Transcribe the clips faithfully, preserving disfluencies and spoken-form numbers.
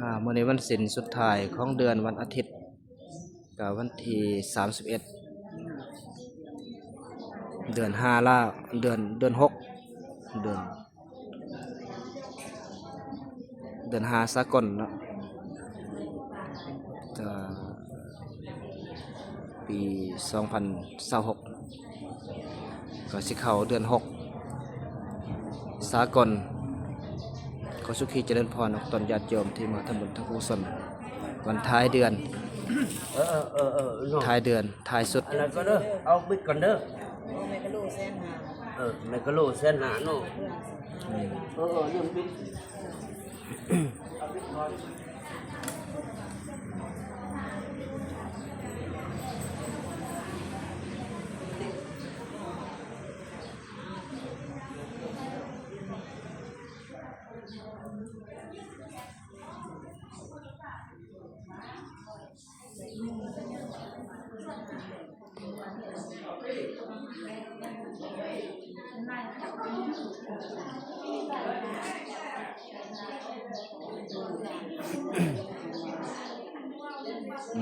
อ่า มื้อนี้วันศีลสุดท้ายของเดือน วันอาทิตย์ ก็วันที่สามสิบเอ็ด เดือนห้าละ เดือน เดือนหก เดือน เดือนห้าสากลเนาะ ก็ปีสองพันยี่สิบหก ก็สิเข้าเดือนหกสากล ขอสุขีเจริญพรเนาะ ตอนญาติโยมที่มาทำบุญทำกุศล วันท้ายเดือน เออ เออ เออ เออ เนาะ ท้ายเดือน ท้ายสุด อันนั้นก็เด้อ เอาบิดก่อนเด้อ โอ้ แม่กะโหลกแสนห้า เออ แม่กะโหลกแสนห้าเนาะ อืม เออ เออ เรื่องบิด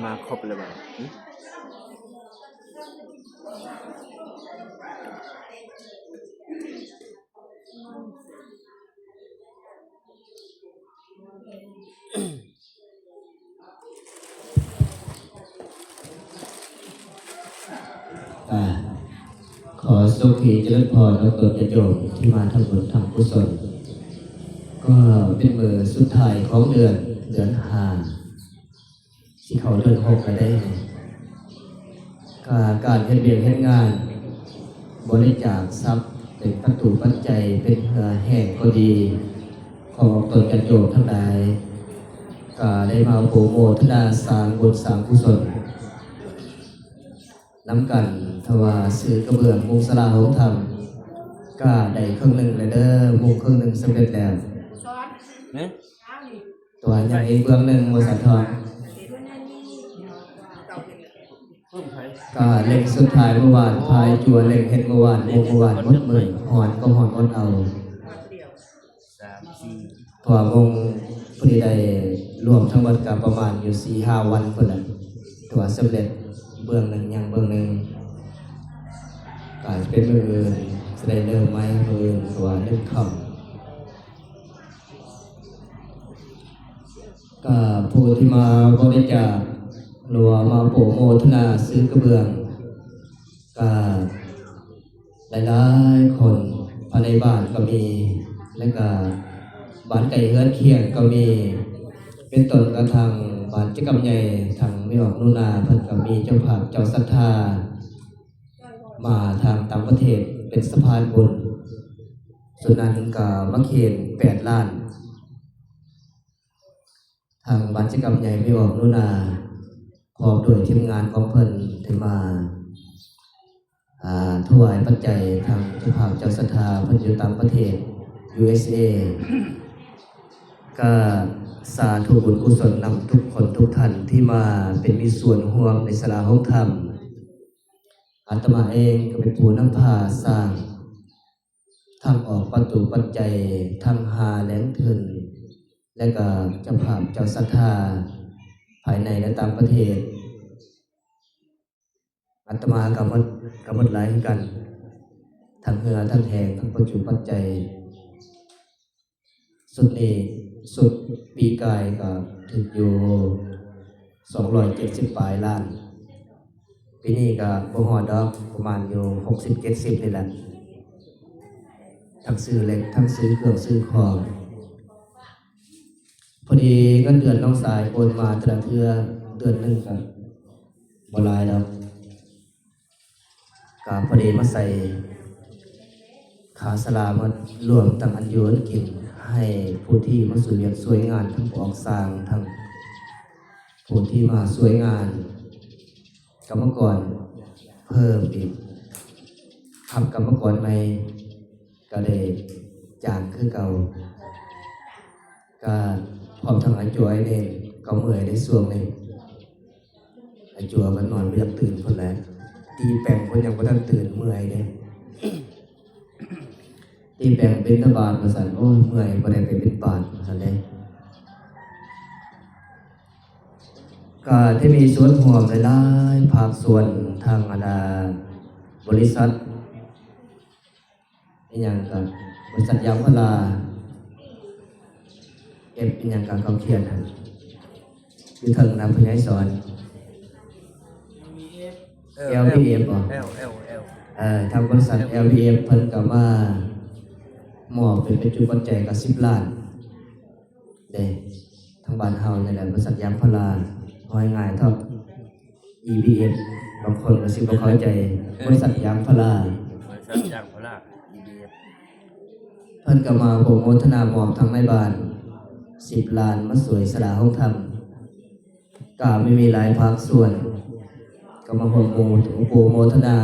มาครบเลยบ่ะ หึ อ่า ขอสุขีเจริญพร ดอกเตอร์ ญาติโยมที่มาทำบุญทำกุศล ก็เป็นมื้อสุดท้ายของเดือน เดือนห้า สิเข้าเดือนหกแล้วเด้ ก็การเฮ็ดเวียกเฮ็ดงาน บริจาคทรัพย์เป็นปัจจุปัจจัย เป็นเหื่อแห้งก็ดี ของตนญาติโยมทั้งหลาย ก็ได้มาโปรโมทนาสร้างบุญสร้างกุศลนำกัน ถ้าว่าซื้อกระเบื้องมุงศาลาโฮมธรรม ก็ได้ครึ่งหนึ่งแล้วเด้อ มุงครึ่งหนึ่งสำเร็จแล้ว เอ๊ะ ตัวยังอีกเบื้องหนึ่ง ว่าซั่นเถาะ ก็เร่งสุดท้ายเมื่อวาน พายจั่วเร่งเฮ็ดเมื่อวาน เมื่อวานหมดมื้อ ฮ้อนก็ฮ้อนอดเอา สาม สี่ เพราะว่ามุงพอดีได้รวมทั้งหมดก็ประมาณอยู่สี่ห้าวันพุ้นแหละ ถือว่าสำเร็จเบื้องหนึ่ง ยังเบื้องหนึ่ง ก็อาจจะเป็นมื้ออื่น สิได้เริ่มใหม่มื้ออื่น เพราะว่าเริ่มค่ำ ก็ผู้ที่มาบริจาคหรือว่ามาโปรโมทนาซื้อกระเบื้อง ก็หลายๆคน ภายในบ้านก็มี และก็บ้านใกล้เฮือนเคียงก็มี เป็นต้นกระทั่งบ้านเจ๊กำใหญ่ ทางแม่ออกหนูนา เพิ่นก็มีเจ้าภาพเจ้าศรัทธา มาทางต่างประเทศเป็นสะพานบุญ ส่วนนั้นก็มาเคนแปดล้าน ทางบ้านเจ๊กำใหญ่แม่ออกหนูนา พร้อมด้วยทีมงานของเพิ่นที่มา อ่า ถวายปัจจัยทางเจ้าภาพเจ้าศรัทธาเพิ่นอยู่ต่างประเทศ ยูเอสเอ ก็สาธุบุญกุศลนำทุกคนทุกท่านที่มาเป็นมีส่วนร่วมในศาลาโฮมธรรม อาตมาเองก็เป็นผู้นำพาสร้าง ทั้งออกปัจจุปัจจัย ทั้งหาแหล่งทุน และก็เจ้าภาพเจ้าศรัทธา ภายในและต่างประเทศ อาตมาก็หมด ก็หมดหลายคือกัน ทั้งเหื่อทั้งแฮง ทั้งปัจจุปัจจัย สุดนี้ สุดปีกายก็ถืกอยู่สองร้อยเจ็ดสิบปลายล้าน ปีนี้ก็บ่ฮอดดอก ประมาณอยู่หกสิบเจ็ดสิบนี่แหละ ทั้งซื้อเหล็ก ทั้งซื้อเครื่องซื้อของ พอดีเงินเดือนน้องสายโอนมาแต่ละเทื่อ เดือนหนึ่งก็บ่หลายดอก ก็พอดีมาใส่ค่าศาลา มารวมทั้งอันอยู่อันกิน ให้ผู้ที่มาช่วยเวียกช่วยงาน ทั้งผู้ออกสร้าง ทั้งผู้ที่มาช่วยงาน กรรมกรเพิ่มอีก รับกรรมกรใหม่ ก็ได้จ้างคือเก่า ก็พร้อมทั้งอาจ๋วยนี่ก็เมื่อยในช่วงนี้ อาจ๋วยก็นอนบ่อยากตื่นพุ้นแหละ ตีแป้งเพิ่นยังบ่ทันตื่น เมื่อยเด้ ตีแป้งบิณฑบาตว่าซั่น โอ้ย เมื่อย บ่ได้ไปบิณฑบาตว่าซั่นเด้ ก็ได้มีส่วนร่วมหลายๆภาคส่วนทางอาณาบริษัท อีหยังก็บริษัทยางพารา เอฟอีหยังก็เขาเขียนหั่น อยู่เทิงนำพญายสอน เอล แอล พี เอฟ บ่ แอล แอล แอล เอ่อ ทางบริษัท แอล พี เอฟ เพิ่นก็มามอบเป็นปัจจุปัจจัยก็สิบล้าน เด้ ทางบ้านเฮานี่แหละ บริษัทยางพารา เอาง่ายๆเถาะ อี พี เอฟ บางคนก็สิบ่เข้าใจ บริษัทยางพารา บริษัทยางพารา อี พี เอฟ เพิ่นก็มาโปรโมทนามอบทางในบ้าน สิบล้าน มาช่วยสลาห้องธรรม ก็มี มีหลายภาคส่วน ก็มาร่วมโม โปรโมทนา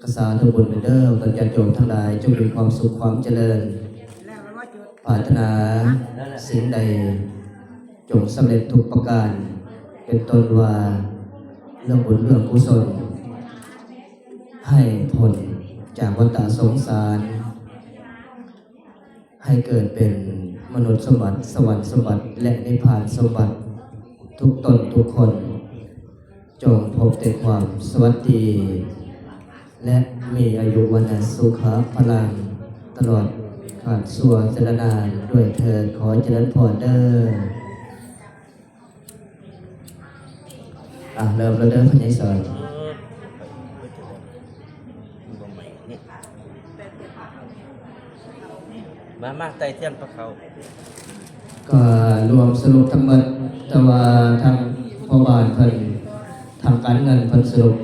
กสาธุบุญเด้อ ญาติโยมทั้งหลาย จงมีความสุขความเจริญ ปรารถนาสิ่งใด จงสำเร็จทุกประการ เป็นต้นว่าเรื่องบุญเรื่องกุศล ให้พ้นจากวัฏสงสาร ให้เกิดเป็นมนุษย์สมบัติ สวรรค์สมบัติ และนิพพานสมบัติ ทุกตนทุกคน จงพบแต่ความสวัสดี และมีอายุวรรณะสุขะพลัง ตลอดกาลชั่วจะนานด้วยเทอญ ขอเจริญพรเด้อ อ่ะ เริ่มแล้วเด้อ พญายสอน มา มา ไต่เทียนพระเขา ก็รวมสรุปทั้งหมด แต่ว่าทางพ่อบ้านเพิ่น ทางการเงินเพิ่นสรุป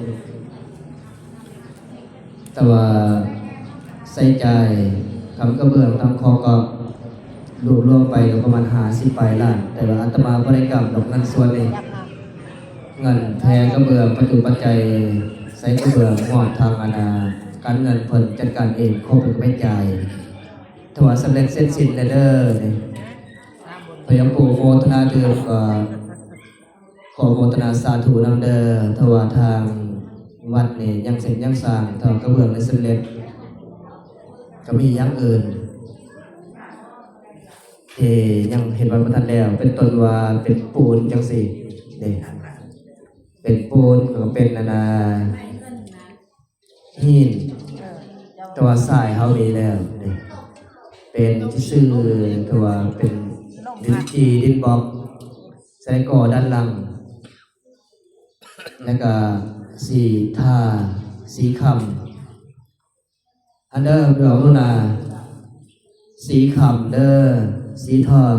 แต่ว่าใช้จ่ายทำกระเบื้องทำคอกก็รวมๆไปก็ประมาณห้าสิบปลายล้าน แต่ว่าอาตมาบ่ได้กำดอกเงินส่วนนี้ เงินแพงกระเบื้องปัจจุปัจจัย ใช้กระเบื้องมอบทางอาณา การเงินเพิ่นจัดการเอง ครบเป็นกระเป๋าจ่าย ถือว่าสำเร็จเสร็จสิ้นแล้วเด้อนี่ พระยาปู่โมทนาเถิด ก็ขอโมทนาสาธุนำเด้อ ถือว่าทางวัดนี่ยังเสร็จยังสร้าง ถือว่ากระเบื้องได้สำเร็จ ก็มีอย่างอื่น ที่ยังเฮ็ดบ่ทันแล้ว เป็นต้นว่าเป็นปูนจังซี่เด้ เป็นปูน แล้วก็เป็นอันน่ะ หิน แต่ว่าทรายเฮามีแล้วเด้ เป็นซื่อๆ แต่ว่าเป็นดินจี่ ดินบล็อก ใส่ก่อด้านหลัง แล้วก็สีทา สีค้ำ อันเด้อ ดอกลูนา สีค้ำเด้อ สีทอง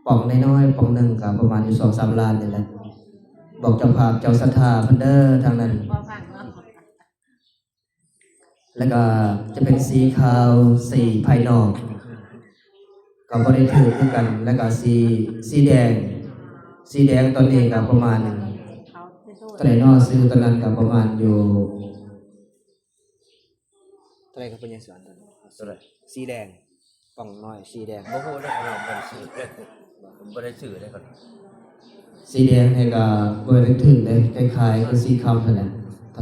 ป่องน้อยๆ ป่องหนึ่งก็ประมาณอยู่สองสามล้านนี่แหละ บอกเจ้าภาพเจ้าศรัทธาเพิ่นเด้อทางนั้น แล้วก็จะเป็นสีขาว สีภายนอก ก็บ่ได้ถืกคือกัน แล้วก็สี สีแดง สีแดงตอนนี้ก็ประมาณ เท่าใดน้อ ซื้อตอนนั้นก็ประมาณอยู่ เท่าใดครับ พญายสอน ตอนนี้ เท่าใด สีแดง ป่องน้อย สีแดง บ่ฮู้เด้อ เฮาบ่ได้ซื้อเด้อ บ่ได้ซื้อเด้อครับ สีแดงนี่ก็บ่ได้ถืกเด้ คล้ายๆ คือสีค้ำนั่นแหละ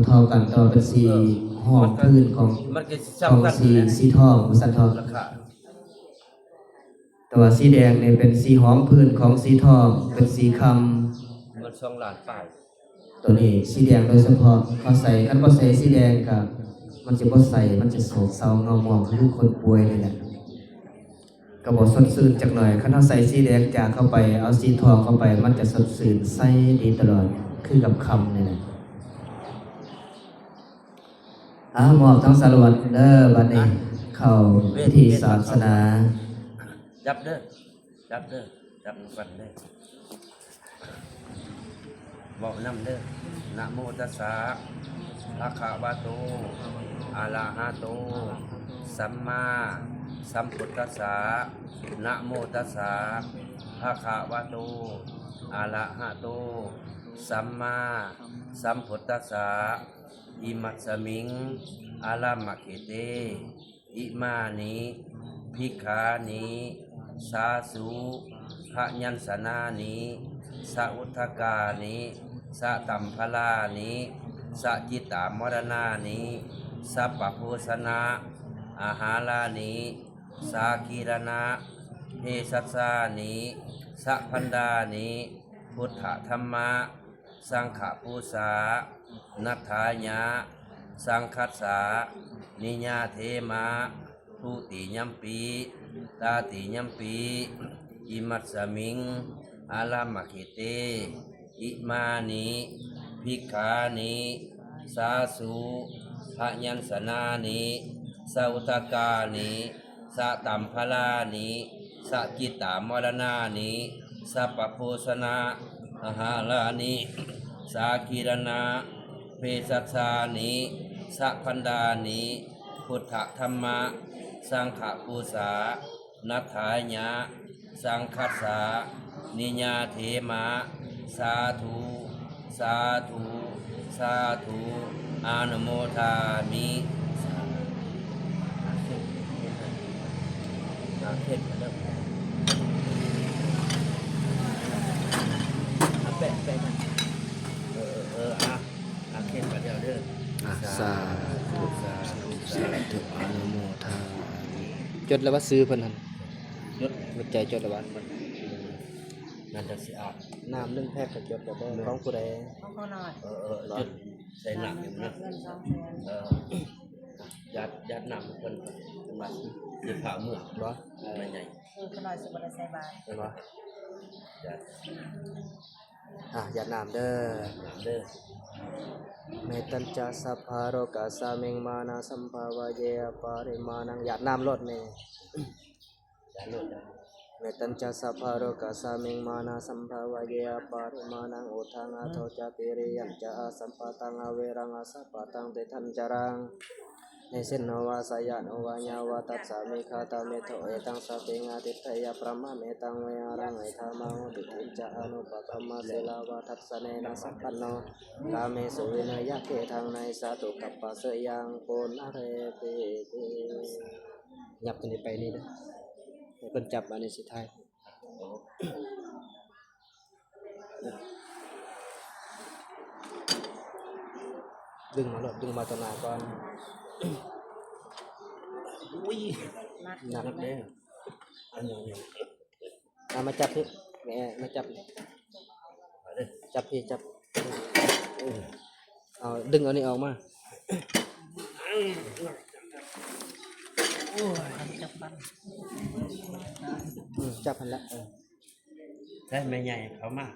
เท่าๆกัน แต่ว่าเป็นสี เออ ห้องพื้นของ มันก็สิ ของ ซ้ำกัน สี นั่นแหละ สีทอง ว่าซั่นเถาะ ราคา แต่ว่าสีแดงนี่เป็นสีห้องพื้นของสีทอง เป็นสีค้ำ มันสองล้านปลาย ตัวนี้สีแดงโดยเฉพาะ เขาใส่ คันบ่ใส่สีแดงก็ มันจะบ่ใส มันจะโศกเศร้าเหงาหมอง คือคนป่วยนี่แหละ ก็บ่สดชื่นจักหน่อย คันเฮาใส่สีแดงจ๋าเข้าไป เอาสีทองเข้าไป มันจะสดชื่นใสดีตลอด คือกับคำนี่แหละ อ่ะ มอบทั้งสารวัตรเด้อ บัดนี้ อ่ะ เข้าพิธีศาสนา จับเด้อ จับเด้อ จับนำกันเด้อ เว้านำเด้อ นะโมตัสสะ ภะคะวะโต อะระหะโต สัมมาสัมพุทธัสสะ นะโมตัสสะ ภะคะวะโต อะระหะโต สัมมาสัมพุทธัสสะ อิมัสสมิง อารามะเขเต อิมานิ ภิกขานิ สาสุ พยัญชนะนิ สะอุทธกานิ สะตัมภะลานิ สะจิตามรณานิ สัพพะโภชนะ อาหารานิ สาคีรณะ เภสัชชานิ สะพันดานิ พุทธธัมมะสังฆปูชา นัฏฐายะ สังคัสสา นิยาเทมะ ทุติยมปี ตาติยมปี อิมัสสมิง อารามะเขเต อิมานิ ภิกขานิ สาสุ พยัญชนะนิ สะอุทกานิ สะตัมภลานิ สะกิตตามรณานิ สัพพโภชนะอาหารานิ สาคีรณะ เภสัชชานิ สะพันดานิ พุทธธัมมะสังฆปูชา นัฏฐายะ สังคัสสา นิยาเทมะ สาธุ สาธุ สาธุ อนุโมทามิ อาเขตมาเด้ออาแปะแปะกันเออเออเอออ่ะอาเขตมาเดียวเด้ออ่ะสาธุสาธุสาธุอนุโมทามิจดแล้วว่าซื้อเพิ่นหั่น ยศ หัวใจจดแล้วว่า มันจะสิอาบน้ำหนึ่งแพ็คก็จดแล้วเด้อของผู้ใดของเขาหน่อยเออเออจดใส่น้ำอยู่นะเงินสองแสนเออยัดยัดน้ำเพิ่นเพิ่นมาสิผ่าเมือกบ่เออไม่ใหญ่เออขน่อยสิบ่ได้ใส่บาตรเห็นบ่ยัดอ่ะยัดน้ำเด้อน้ำเด้อ เมตัญจะสัพพะโรกัสสามิงมานะสัมภาวะเยอปาริมาณัง ยัดน้ำโลดแม่ เมตัญจะสัพพะโรกัสสามิงมานะสัมภาวะเยอปาริมาณัง อุทธังอโทจะติริยังจะอสัมปะตังอเวรังอสัพพะตังติทันจรัง นิสินโนวาสายานุวายาวาตัสสามิคาตาเมโทเอตังสัพเพงาติเทยะประมาเมตังเวหารังเอธามาหุติทินจะอนุปกรรมะศิลาวาทัสสะเนนะสัมปันโน กาเมสุวิเนยะเกทังในสาตุกัปปะเสยังปุณเรติติยับตัวนี้ไปนี่นะให้เพิ่นจับอันนี้สุดท้าย ดึงมาโลดดึงมาตัวหน้าก่อนอุ้ยหนักเด้ออันนี้เอามาจับพี่แม่มาจับจับพี่จับเอาดึงเอานี่ออกมาอืมจับหั้นละเออ ใช่แม่ใหญ่เขามา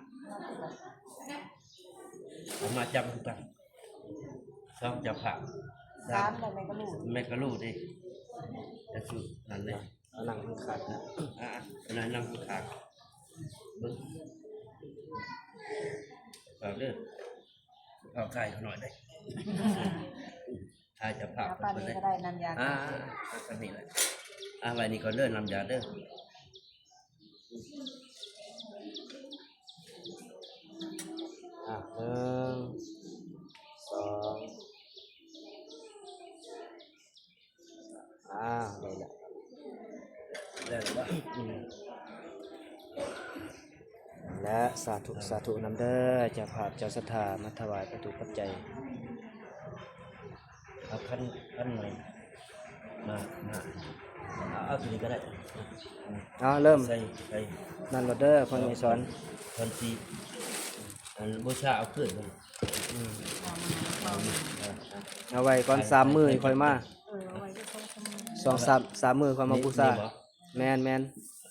เขามาจับกันสองเจ้าภาพสามแล้วแม่ก็รู้แม่ก็รู้ดิจะสุดนั่นเลยเอานั่งข้างขาดนะอ่ะอันนั้นนั่งข้างขาดเบิ่งฝากเด้อเอาถ่ายเขาหน่อยได้ถ่ายเจ้าภาพเอาปานนี้ก็ได้น้ำยาอ่าเอาปานนี้แหละอ่าไว้นี่ก่อนเด้อน้ำยาเด้อ อ่ะหนึ่งสองอ่าได้ละได้ละอืมและสาธุสาธุนำเด้อเจ้าภาพเจ้าศรัทธามาถวายวัตถุปัจจัย เอาขั้นขั้นหน่อยมามาเอาเอาตัวนี้ก็ได้เอาเริ่มใส่ใส่นั่นโลดเด้อพ่อใหญ่สอนเพิ่นสิอันบูชาเอาขึ้นมันอืมเอามาเอามาเอาไว้ก่อนสามมื้อค่อยมาเออเอาไว้ที่เขาทำไมสองสามสามมื้อค่อยมาบูชานี่นี่บ่แม่นแม่น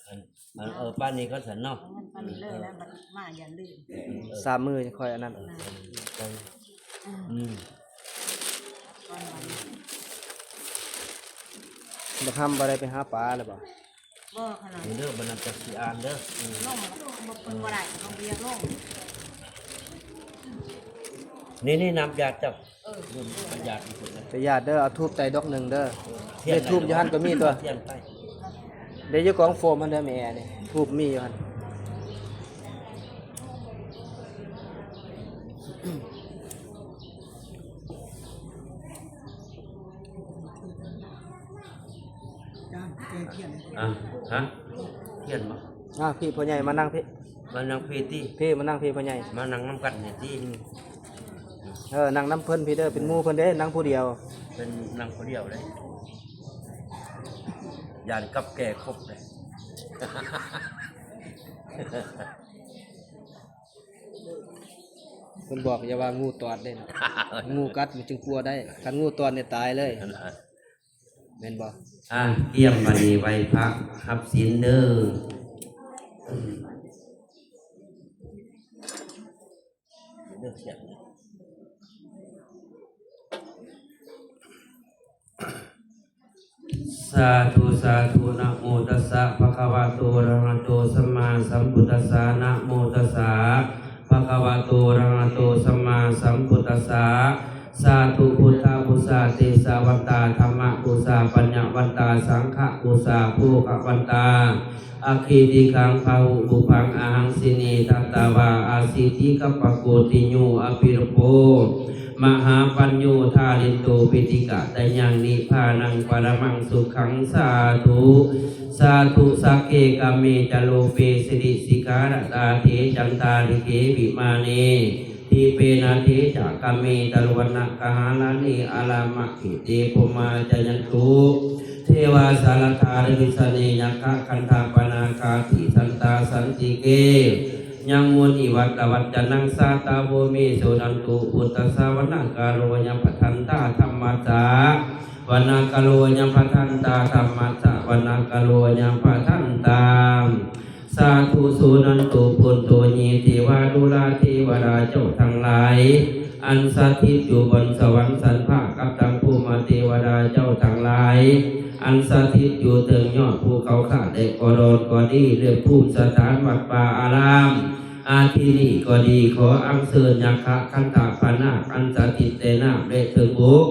อันอันเออป้านนี้ก็สันเนาะเอาเงินป้านนี้เลยนะบัดมาอย่าลืมเออสามมื้อค่อยอันนั้นเออเออเอออืม บักฮำบ่ได้ไปหาปลาหรือบ่บ่ขนาดเด้อบ่นำจักสิอ่านเด้ออืมลงบ่เพิ่นบ่ได้ของเบียร์ลงนี่นี่น้ำยาจับเออประหยัดที่สุดนะประหยัดเด้อเอาธูปใส่ดอกหนึ่งเด้อเทียนเด้อธูปอยู่หั่นก็มีตัวเทียนไปเด้อยู่กองโฟมมันเด้อแม่นี่ธูปมีอยู่หั่น อ่ะฮะเขียนบ่อ่ะพี่พ่อใหญ่มานั่งพี่มานั่งพี่ติพี่มานั่งพี่พ่อใหญ่มานั่งนำกันเนี่ยติอืมเออนั่งนำเพิ่นพี่เด้อเป็นหมู่เพิ่นเด้นั่งผู้เดียวเป็นนั่งผู้เดียวเลยย่านกับแก่ครบเลย เพิ่นบอกอย่าว่างูตอดเด้ งูกัดมันจึงกลัวได้ คันงูตอดเนี่ยตายเลย แม่นบ่ อ่ะ เตรียมบัดนี้ไหว้พระรับศีลเด้อ สาธุ สาธุ นะโมตัสสะ ภะคะวะโต อะระหะโต สัมมาสัมพุทธัสสะ นะโมตัสสะ ภะคะวะโต อะระหะโต สัมมาสัมพุทธัสสะ สาธุ พุทธะปูชา เตชะวันตา ธัมมะปูชา ปัญญาวันตา สังฆะปูชา โภคะวันตา อะคิติขัง พาหุปุพพัง อะหัง สิเน ทัตตาวา อาสิติกัปปะโกติโญ อะภิรุปโภ มหาปัญโญ ทารินโต ปิติกะตะยัง นิพพานัง ปะระมัง สุขัง สาธุ สาธุ สักเค กาเม จะ รูปเป สิริ สิขาระตา เท จันตาริเค วิมาเน ทีปเป นะ เท จะ กาเม ตะ รุวัณณะกะหาราเน อะรามะเข เต พรหมา จะ ยันตุ เทวา สารัตถา ริวิสเน ยักขะ คันธะปะนาคา ติสันตา สันติเก ยัง มุนิวัตตะ วัจจะนัง สาธาโว เม สุนันตุ พุทธัสสะ วะนะกะโร ยัง พะทันตา ธัมมัสสะ วะนะกะโร ยัง พะทันตา ธัมมัสสะ วะนะกะโร ยัง พะทันตา สาธุ สุนันตุ พุทโธ เย เทวา ดูราเทวดา เจ้าตังหลาย อันสถิตอยู่บนสวรรค์สันฟ้า กับตังภูมิเทวดา เจ้าตังหลาย อันสถิตอยู่เทิงยอดภูเขา คาดและกอดอนก็ดี และภูมิสถานวัดวาอาราม อาทินี้ก็ดี ขออัญเชิญยักขะ คันธะ พะนาค อันสถิตแต่น้ำและเทิงบก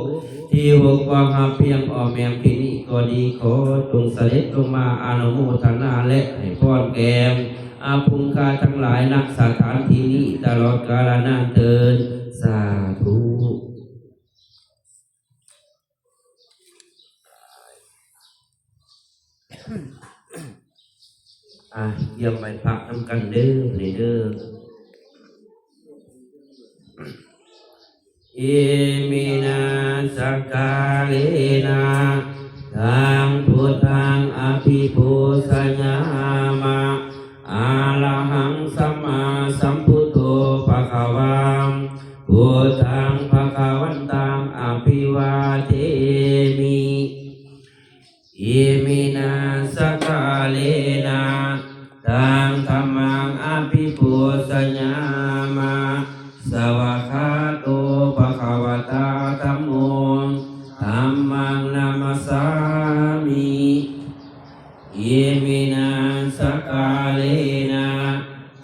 ที่หก บ่หับเพียงอ้อมแอมที่นี้ก็ดี ขอจงเสด็จลงมาอนุโมทนาและให้พรแก่ อา พุงคาทั้งหลาย ณ สถานที่นี้ ตลอดกาลนานเทอญ สาธุ อ่ะ เตรียมไหว้พระนำกันเด้อ นี่เด้อ อิมินา สะกาเลนะ ธัง พุทธัง อะภิปูชยามะ อะระหัง สัมมาสัมพุทโธ ภะคะวา พุทธัง ภะคะวันตัง อะภิวาเทมิ อิมินา สะกาเลนะ ธัง ธัมมัง อะภิปูชยามะ สะวากขาโต ภะคะวะตา ธัมโม ธัมมัง นะมัสสามิ อิมินา สะกาเลนะ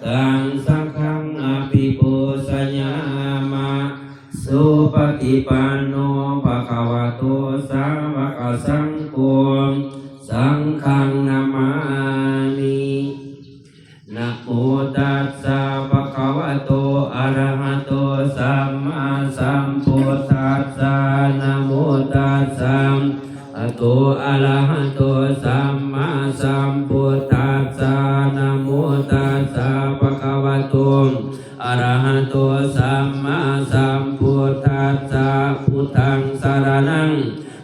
ธัง สังฆัง อะภิปูชยามะ สุปะฏิปันโน ภะคะวะโต สาวะกะสังโฆ สังฆัง นะมามิ นะโมตัสสะ ภะคะวะโต อะระหะโต สัมมาสัมพุทธัสสะ นะโมตัสสะ ภะคะวะโต อะระหะโต สัมมาสัมพุทธัสสะ นะโมตัสสะ ภะคะวะโต อะระหะโต สัมมาสัมพุทธัสสะ พุทธัง สะระณัง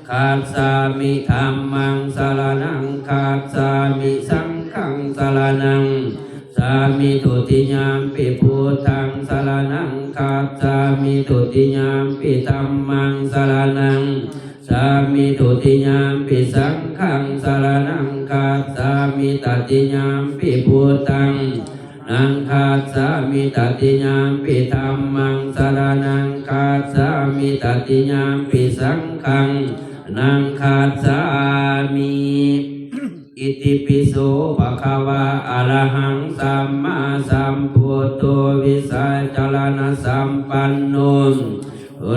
คัจฉามิ ธัมมัง สะระณัง คัจฉามิ สังฆัง สะระณัง คัจฉามิ ทุติยัมปิ พุทธัง สะระณัง คัจฉามิ ทุติยัมปิ ธัมมัง สะระณัง คัจฉามิ ทุติยัมปิ สังฆัง สะระณัง คัจฉามิ ตติยัมปิ พุทธัง สะระณัง คัจฉามิ ตติยัมปิ ธัมมัง สะระณัง คัจฉามิ ตติยัมปิ สังฆัง สะระณัง คัจฉามิ อิติปิโส ภะคะวา อะระหัง สัมมาสัมพุทโธ วิชาจารณสัมปันโน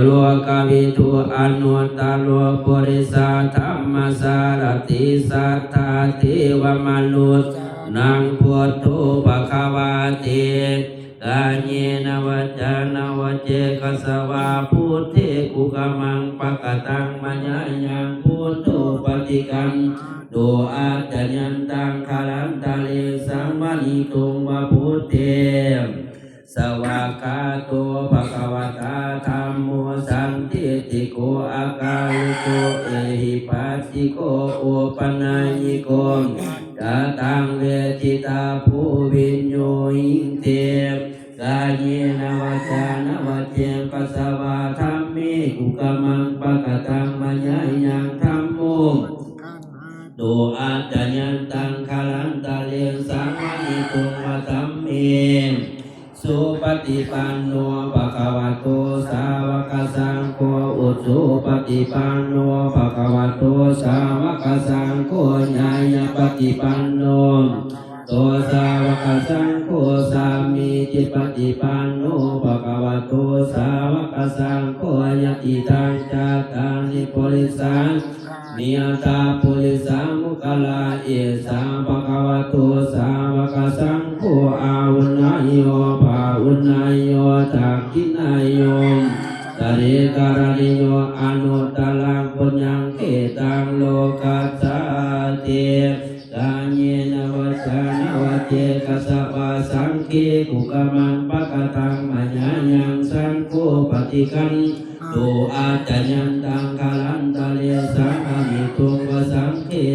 โลกวิทู อนุตตโร ปุริสธรรมสารถิ สัทธาเทวมนุสสานัง พุทโธ ภะคะวาติ กาเยนะ วาจานะ วะเจตสะวา พุทเท กุกะมัง ปะกะตัง มะยะยัง พุทโธ ปะฏิกัณโต อัจจะยันตัง คะลันตะเร สังวะหิตุง วะ พุทเท สะวากขาโต ภะคะวะตา ธัมโม สันทิฏฐิโก อะกาลิโก เอหิปัสสิโก โอปะนัยยิโก ยะถัง เวทิตาภู วิญญูหิง เต Kāyena vācāya va cetasā vā dhamme kukammaṃ pakataṃ mayā yaṃ dhammo, to accayantaṃ kālantare saṃvarituṃ va dhamme. Supaṭipanno bhagavato sāvakasaṅgho, ujupaṭipanno bhagavato sāvakasaṅgho, ñāyapaṭipanno to sāvakasaṅgho, sāmīcipaṭipanno bhagavato sāvakasaṅgho, yadidaṃ cattāri purisayugāni aṭṭha purisapuggalā, esa bhagavato sāvakasaṅgho, āhuneyyo pāhuneyyo dakkhiṇeyyo añjalikaraṇīyo anuttaraṃ puññakkhettaṃ lokassāti. Kāyena vācāya va cetasā vā saṅghe kukammaṃ pakataṃ mayā yaṃ saṅgho paṭiggaṇhatu accayantaṃ kālantare saṃvarituṃ va saṅghe.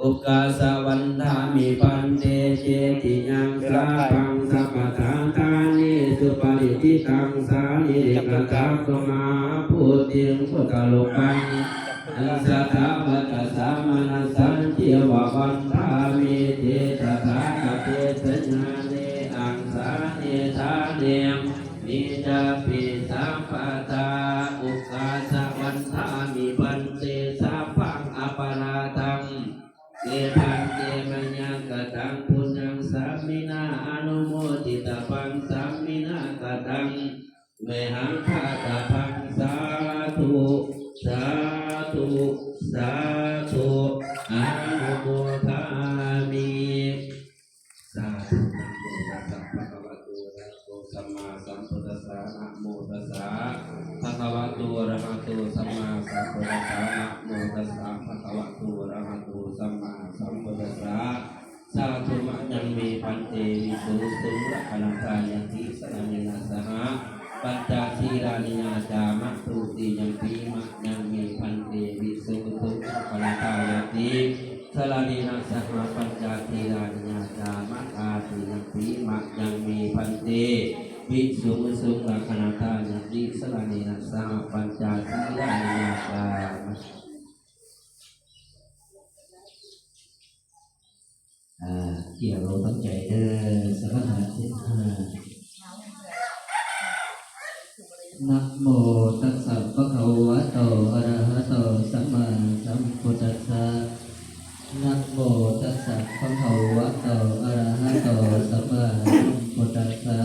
Ukāsa vandāmi bhante cetiyaṃ sabbaṃ sabbaṭṭhānesu parittaṃ sārīrikadhātu mahābodhiṃ buddharūpaṃ sattā vata samaṇasañceva vandāmi te tathāgate sayane āsane ṭhāne nijapi sabbadā. Ukāsa vandāmi bhante sabbaṃ aparādhaṃ me bhante mayā kataṃ puññaṃ sāminā anumoditabbaṃ sāminā kataṃ mehaṃ dātabbaṃ sādhu sādhu sādhu anumodāmi. Sādhu. Namo tassa bhagavato arahato sammāsambuddhassa. Namo tassa bhagavato arahato sammāsambuddhassa. Namo tassa bhagavato arahato sammāsambuddhassa. Sādhu. Mayaṃ me bhante visuṃ visuṃ rakkhaṇatthāya tisaraṇena saha pañca sīlāni yācāma. Dutiyampi mayaṃ me bhante visuṃ visuṃ rakkhaṇatthāya tisaraṇena saha pañca sīlāni yācāma. Tatiyampi mayaṃ me bhante visuṃ visuṃ rakkhaṇatthāya tisaraṇena saha pañca sīlāni yācāma. อ่า เกี่ยวเราตั้งใจเด้อ สมถะสิบห้า Namo tassa bhagavato arahato sammāsambuddhassa. Namo tassa bhagavato arahato sammāsambuddhassa.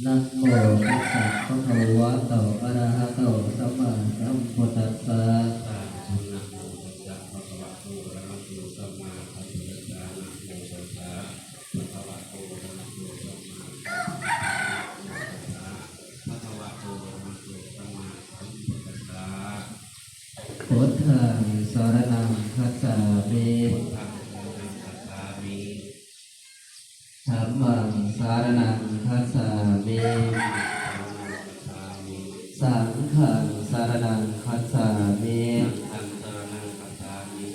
Namo tassa bhagavato arahato sammāsambuddhassa. Sādhu. Namo tassa bhagavato arahato sammāsambuddhassa. Namo tassa bhagavato arahato sammāsambuddhassa. Namo tassa bhagavato arahato sammāsambuddhassa. Buddhaṃ saraṇaṃ gacchāmi. Buddhaṃ saraṇaṃ gacchāmi. Dhammaṃ saraṇaṃ gacchāmi. Dhammaṃ saraṇaṃ gacchāmi. Saṅghaṃ saraṇaṃ gacchāmi. Saṅghaṃ saraṇaṃ gacchāmi.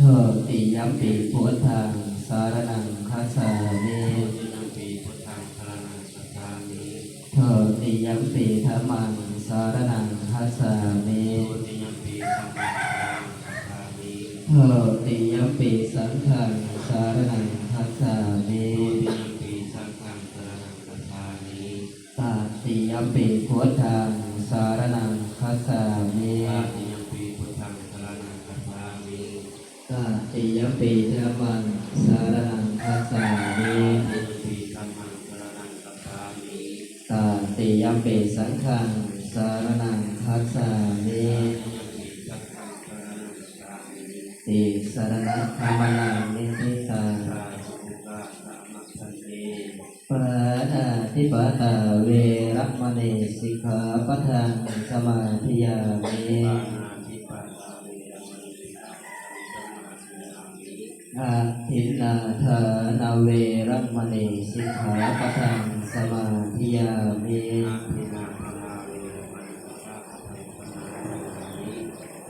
Dutiyampi buddhaṃ saraṇaṃ gacchāmi. Dutiyampi buddhaṃ saraṇaṃ gacchāmi. Dutiyampi dhammaṃ saraṇaṃ gacchāmi. Dutiyampi dhammaṃ saraṇaṃ gacchāmi. Dutiyampi saṅghaṃ saraṇaṃ gacchāmi. Dutiyampi saṅghaṃ saraṇaṃ gacchāmi. Tatiyampi buddhaṃ saraṇaṃ gacchāmi. Tatiyampi buddhaṃ saraṇaṃ gacchāmi. Tatiyampi dhammaṃ saraṇaṃ gacchāmi. Tatiyampi dhammaṃ saraṇaṃ gacchāmi. Tatiyampi saṅghaṃ saraṇaṃ gacchāmi. Tatiyampi saṅghaṃ saraṇaṃ gacchāmi. Tisaraṇagamanaṃ niṭṭhitaṃ. Sādhu. Ukāsa mabhante. Pāṇātipātā veramaṇī sikkhāpadaṃ samādiyāmi. Pāṇātipātā veramaṇī sikkhāpadaṃ samādiyāmi. Adinnādānā veramaṇī sikkhāpadaṃ samādiyāmi. Adinnādānā veramaṇī sikkhāpadaṃ samādiyāmi.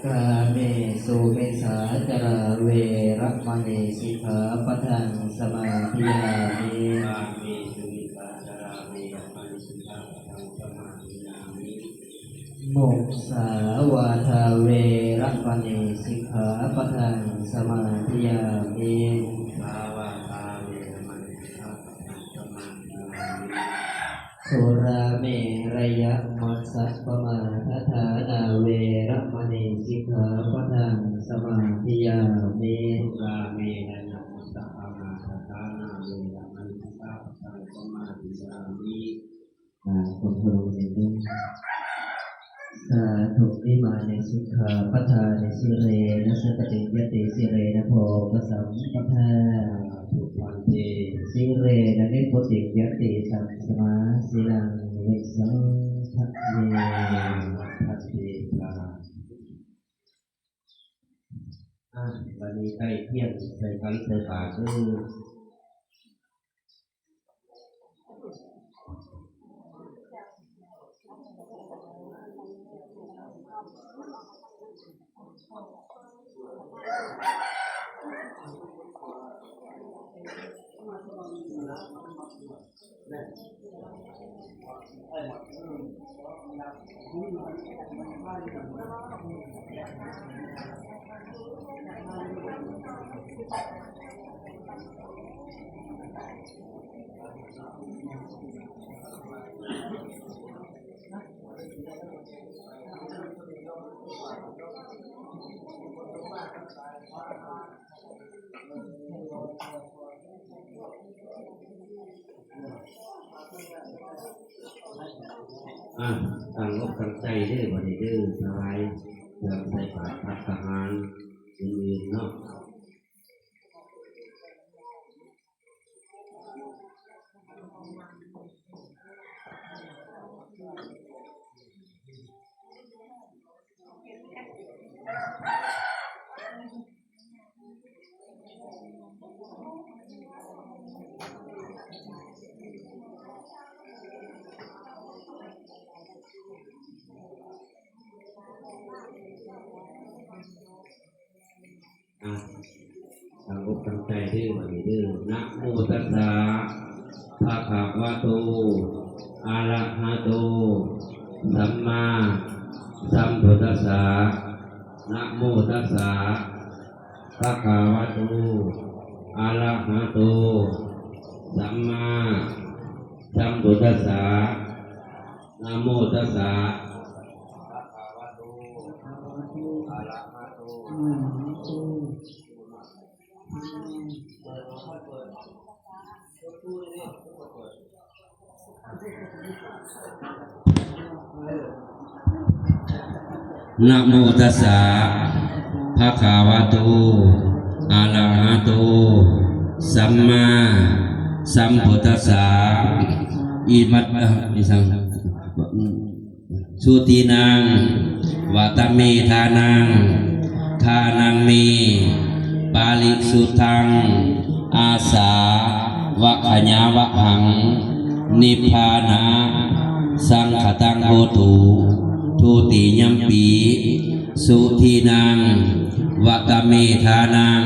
Kāmesu micchācārā veramaṇī sikkhāpadaṃ samādiyāmi. Kāmesu micchācārā มุสาวาทาเวระมณีสิกขาปะทังสมาธิยามิ มุสาวาทาเวระมณีสิกขาปะทังสมาธิยามิ สุราเมรยมัชฌะปมาทฐานาเวระมณีสิกขาปะทังสมาธิยามิ สุราเมรยมัชฌะปมาทฐานาเวระมณีสิกขาปะทังสมาธิยามิ อ่า คนพนมมือนิดนึง สาธุ อิมานิสิกขาปะทานิ สิเรนะ สุขติงยัตติ สิเรนะ โภคสัมปทา สาธุ พันเต สิเรนะ นิพพุติงยัตติ ตัสมา สีลัง วิสังขะเม พันเต สาธุ อ่ะ วันนี้ใกล้เที่ยง ใส่ขันใส่บาตรเด้อ อ่ะ ตั้งอกตั้งใจเด้อ บัดนี้เด้อ ถวายเครื่องใส่บาตรภัตตาหารอื่นๆเนาะ อ่ะ ตั้งอกตั้งใจเด้อ บัดนี้เด้อ นะโมตัสสะ ภะคะวะโต อะระหะโต สัมมาสัมพุทธัสสะ นะโมตัสสะ ภะคะวะโต อะระหะโต สัมมาสัมพุทธัสสะ นะโมตัสสะ ภะคะวะโต อะระหะโต อะระหะโต นะโมตัสสะ ภะคะวะโต อะระหะโต สัมมาสัมพุทธัสสะ อิมัตตะ อิสัง สุทินัง วะตะเม ทานัง ทานังเม ปาริสุทธัง อาสา วะขะยาวะหัง นิพพานะ สังขะตัง โหตุ ทุติยัมปิ สุทินัง วะตะเม ทานัง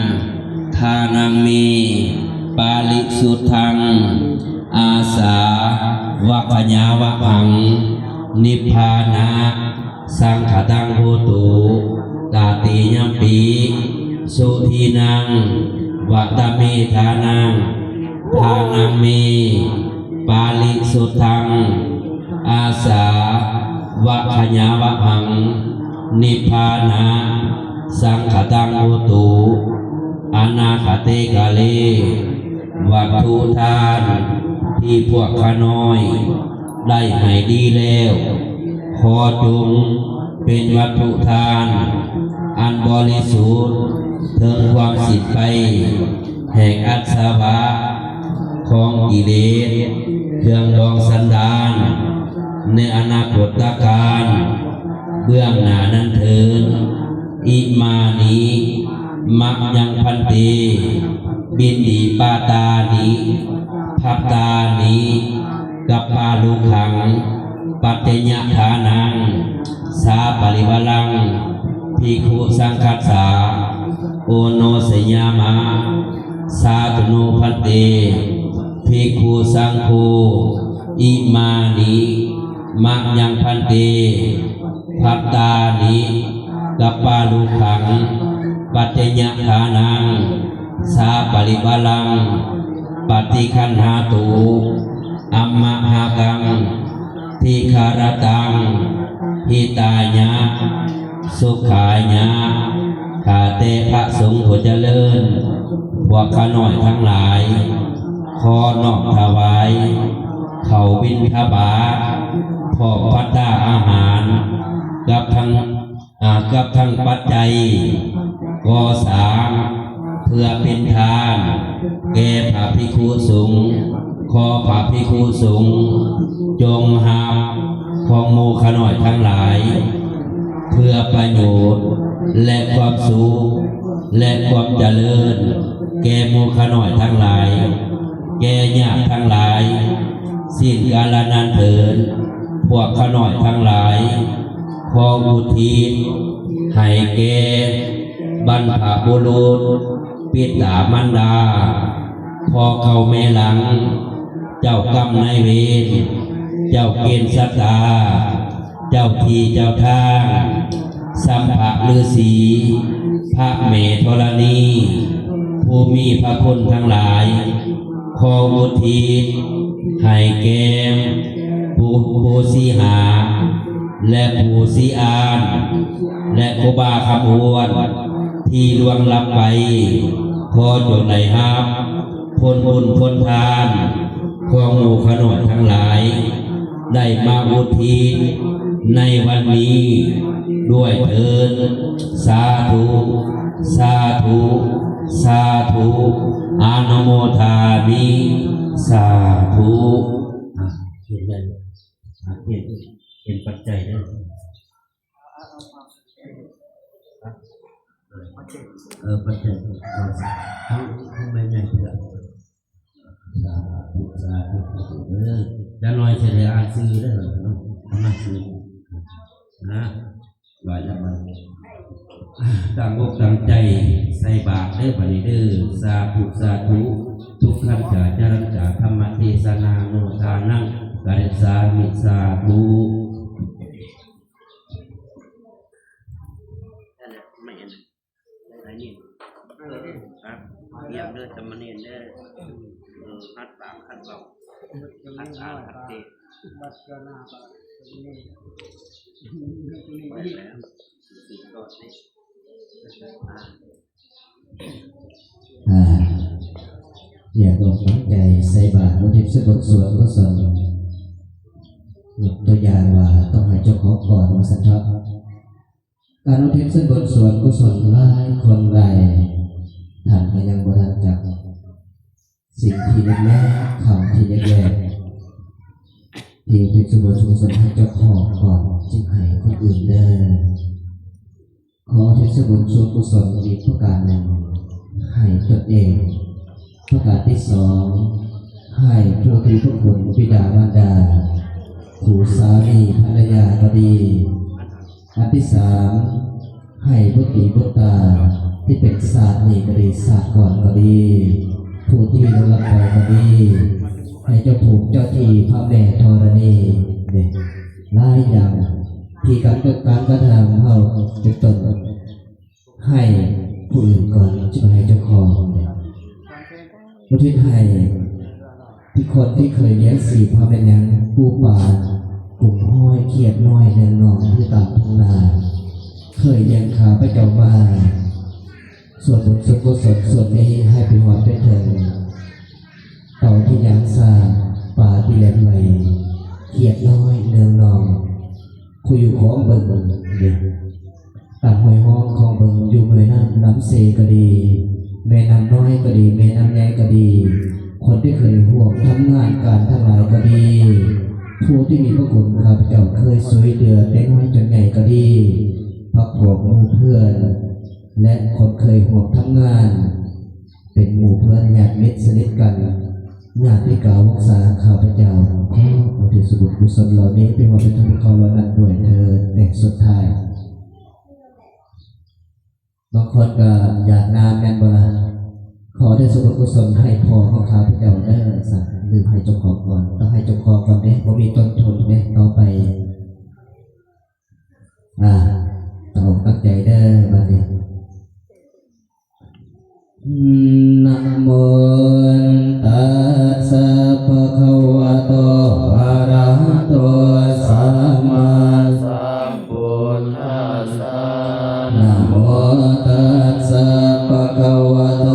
ทานังเม ปาริสุทธัง อาสา วะขะยาวะหัง นิพพานะ สังขะตัง โหตุ ตติยัมปิ สุทินัง วะตะเม ทานัง ทานังเม ปาริสุทธัง อาสา วะขะยาวะหัง นิพพานะ สังขะตัง โหตุ อนาคะเต กาเล วัตถุทานที่พวกข้าน้อยได้ให้ดีแล้ว ขอจงเป็นวัตถุทานอันบริสุทธิ์เถิงความสิ้นไปแห่งอาสวะของกิเลสเครื่องดองสันดานในอนาคตกาลเบื้องหน้านั้นเถิด อิมานิ มะยัง ภันเต บิณฑิปาตานิ ภัตตานิ กัปปาลุขัง ปัจจยทานัง สาปะริวารัง ภิกขุสังฆัสสะ โอโนชยามะ สาธุโน ภันเต ภิกขุสังโฆ อิมานิ มะยัง ภันเต ปัตตานิ กัปปาลุขัง ปัจจยฐานัง สาปริวารัง ปฏิคันหาตุ อัมมหากัง ทิคารตัง หิตายะ สุขายะ ข้าแต่พระสงฆ์ผู้เจริญ พวกข้าน้อยทั้งหลาย ขอน้อมถวาย ข้าวบิณฑบาต พร้อมพัตตาอาหาร กับทั้ง อ่า กับทั้งปัจจัย ก่อสร้าง เพื่อเป็นทาน แก่พระภิกขุสงฆ์ ขอพระภิกขุสงฆ์ จงรับของหมู่ข้าน้อยทั้งหลาย เพื่อประโยชน์ และความสุข และความเจริญ แก่หมู่ข้าน้อยทั้งหลาย แก่ญาติทั้งหลาย สิ้นกาลนานเทิน พวกข้าน้อยทั้งหลาย ขออุทิศ ให้แก่ บรรพบุรุษ ปิตามารดา พ่อเก่าแม่หลัง เจ้ากรรมนายเวร เจ้าเกณฑ์ชะตา เจ้าที่เจ้าทาง สัมภฤาษี พระแม่ธรณี ผู้มีพระคุณทั้งหลาย ขออุทิศ ให้แก่ ปู่ ปู่ศรีหา และปู่ศรีอาน และครูบาคำอ้วน ที่ล่วงลับไป ขอจงได้รับ ผลบุญผลทาน ของหมู่ข้าน้อยทั้งหลาย ได้มาอุทิศ ในวันนี้ ด้วยเถิด สาธุ สาธุ สาธุ อนุโมทามิ สาธุ อ่ะ เขียนเลย อ่ะ เขียน เขียนปัจจัยด้วย เออ ปัจจัย ทั้ง ทั้งแม่ใหญ่เพื่อน สาธุ สาธุ สาธุ เออ จะน้อยเสียเลย อ่านชื่อได้เหรอเนาะ อ่านชื่อ นะ ว่าจะมา ตั้งอกตั้งใจใส่บาตรเด้อ บัดนี้เด้อ สาธุ สาธุ ทุกขันจาจารัญจา ธรรมเทศนาโนทานัง กริสามิ สาธุ นั่นแหละ ไม่เห็น อะไรนี่ ครับ เยี่ยมเด้อ สามเณรเด้อ เออ หัดปากหัดเบา หัดอ่านหัดเทศน์ วัดเจ้าหน้าก็นี่ ไว้แล้ว สืบทอดนี่ อ่า อยากออกกำลังใจใส่บาตรอุทิศส่วนบุญส่วนกุศล ยกตัวอย่างว่าต้องให้เจ้าของก่อนว่าซั่นเถาะ การอุทิศส่วนบุญส่วนกุศลหลายคนหลายท่านก็ยังบ่ทันจัก สิ่งที่เล็กๆ คำที่เล็กๆ ที่อุทิศส่วนบุญส่วนกุศลให้เจ้าของก่อน จึงให้คนอื่นเด้อ ขออุทิศส่วนบุญส่วนกุศลอีกประการหนึ่ง ให้ตนเอง ประการที่สอง ให้ผู้ที่พระคุณบิดามารดา ผู้สามีภรรยาก็ดี อันที่สาม ให้บุตรีบุตราที่เป็นชาตินี้ก็ดี ชาติก่อนก็ดี ผู้ที่ล่วงลับไปก็ดี ให้เจ้าภูมิเจ้าที่พระแม่ธรณีเนี่ย หลายอย่างที่การกระทำการกระทำเฮาเป็นต้น ให้ผู้อื่นก่อนจะให้เจ้าของเนี่ย อุทิศให้ที่คนที่เคยเลี้ยงชีพมาเป็นหยัง ปูปลา กุ้งหอย เขียดน้อย แนงนอง อยู่ตามทุ่งนา เคยเลี้ยงข้าพเจ้ามา ส่วนบุญส่วนกุศลส่วนนี้ให้ไปฮอดไปถึง เต่าที่ย่างซา ปลาที่แล่นไหว เขียดน้อย แนงนอง คุยอยู่ของเบิ่งเนี่ย ตามห้วยฮ้องของเบิ่งอยู่เมืองน้ำ น้ำเซก็ดี แม่น้ำน้อยก็ดี แม่น้ำใหญ่ก็ดี คนที่เคยร่วมทำงานการทั้งหลายก็ดี ผู้ที่มีพระคุณข้าพเจ้าเคยช่วยเหลือแต่น้อยจนใหญ่ก็ดี พรรคพวกหมู่เพื่อน และคนเคยร่วมทำงาน เป็นหมู่เพื่อนญาติมิตรสนิทกัน ญาติกาวงศาข้าพเจ้า ขออุทิศส่วนบุญกุศลเหล่านี้เป็นว่าเป็นทุกข์เขาเหล่านั้นด้วยเถิด ในสุดท้าย บางคนก็อยากน้ำแม่นบ่ล่ะ ขอได้ส่วนบุญกุศลให้พ่อของข้าพเจ้าเด้อ สัก ลืมให้เจ้าของก่อน ต้องให้เจ้าของก่อนเด้ บ่มีต้นทุนเด้ ต่อไป อ่า เอาเข้าใจเด้อบัดนี้ นะโมตัสสะภะคะวะโต อะระหะโต สัมมาสัมพุทธัสสะ นะโมตัสสะภะคะวะโต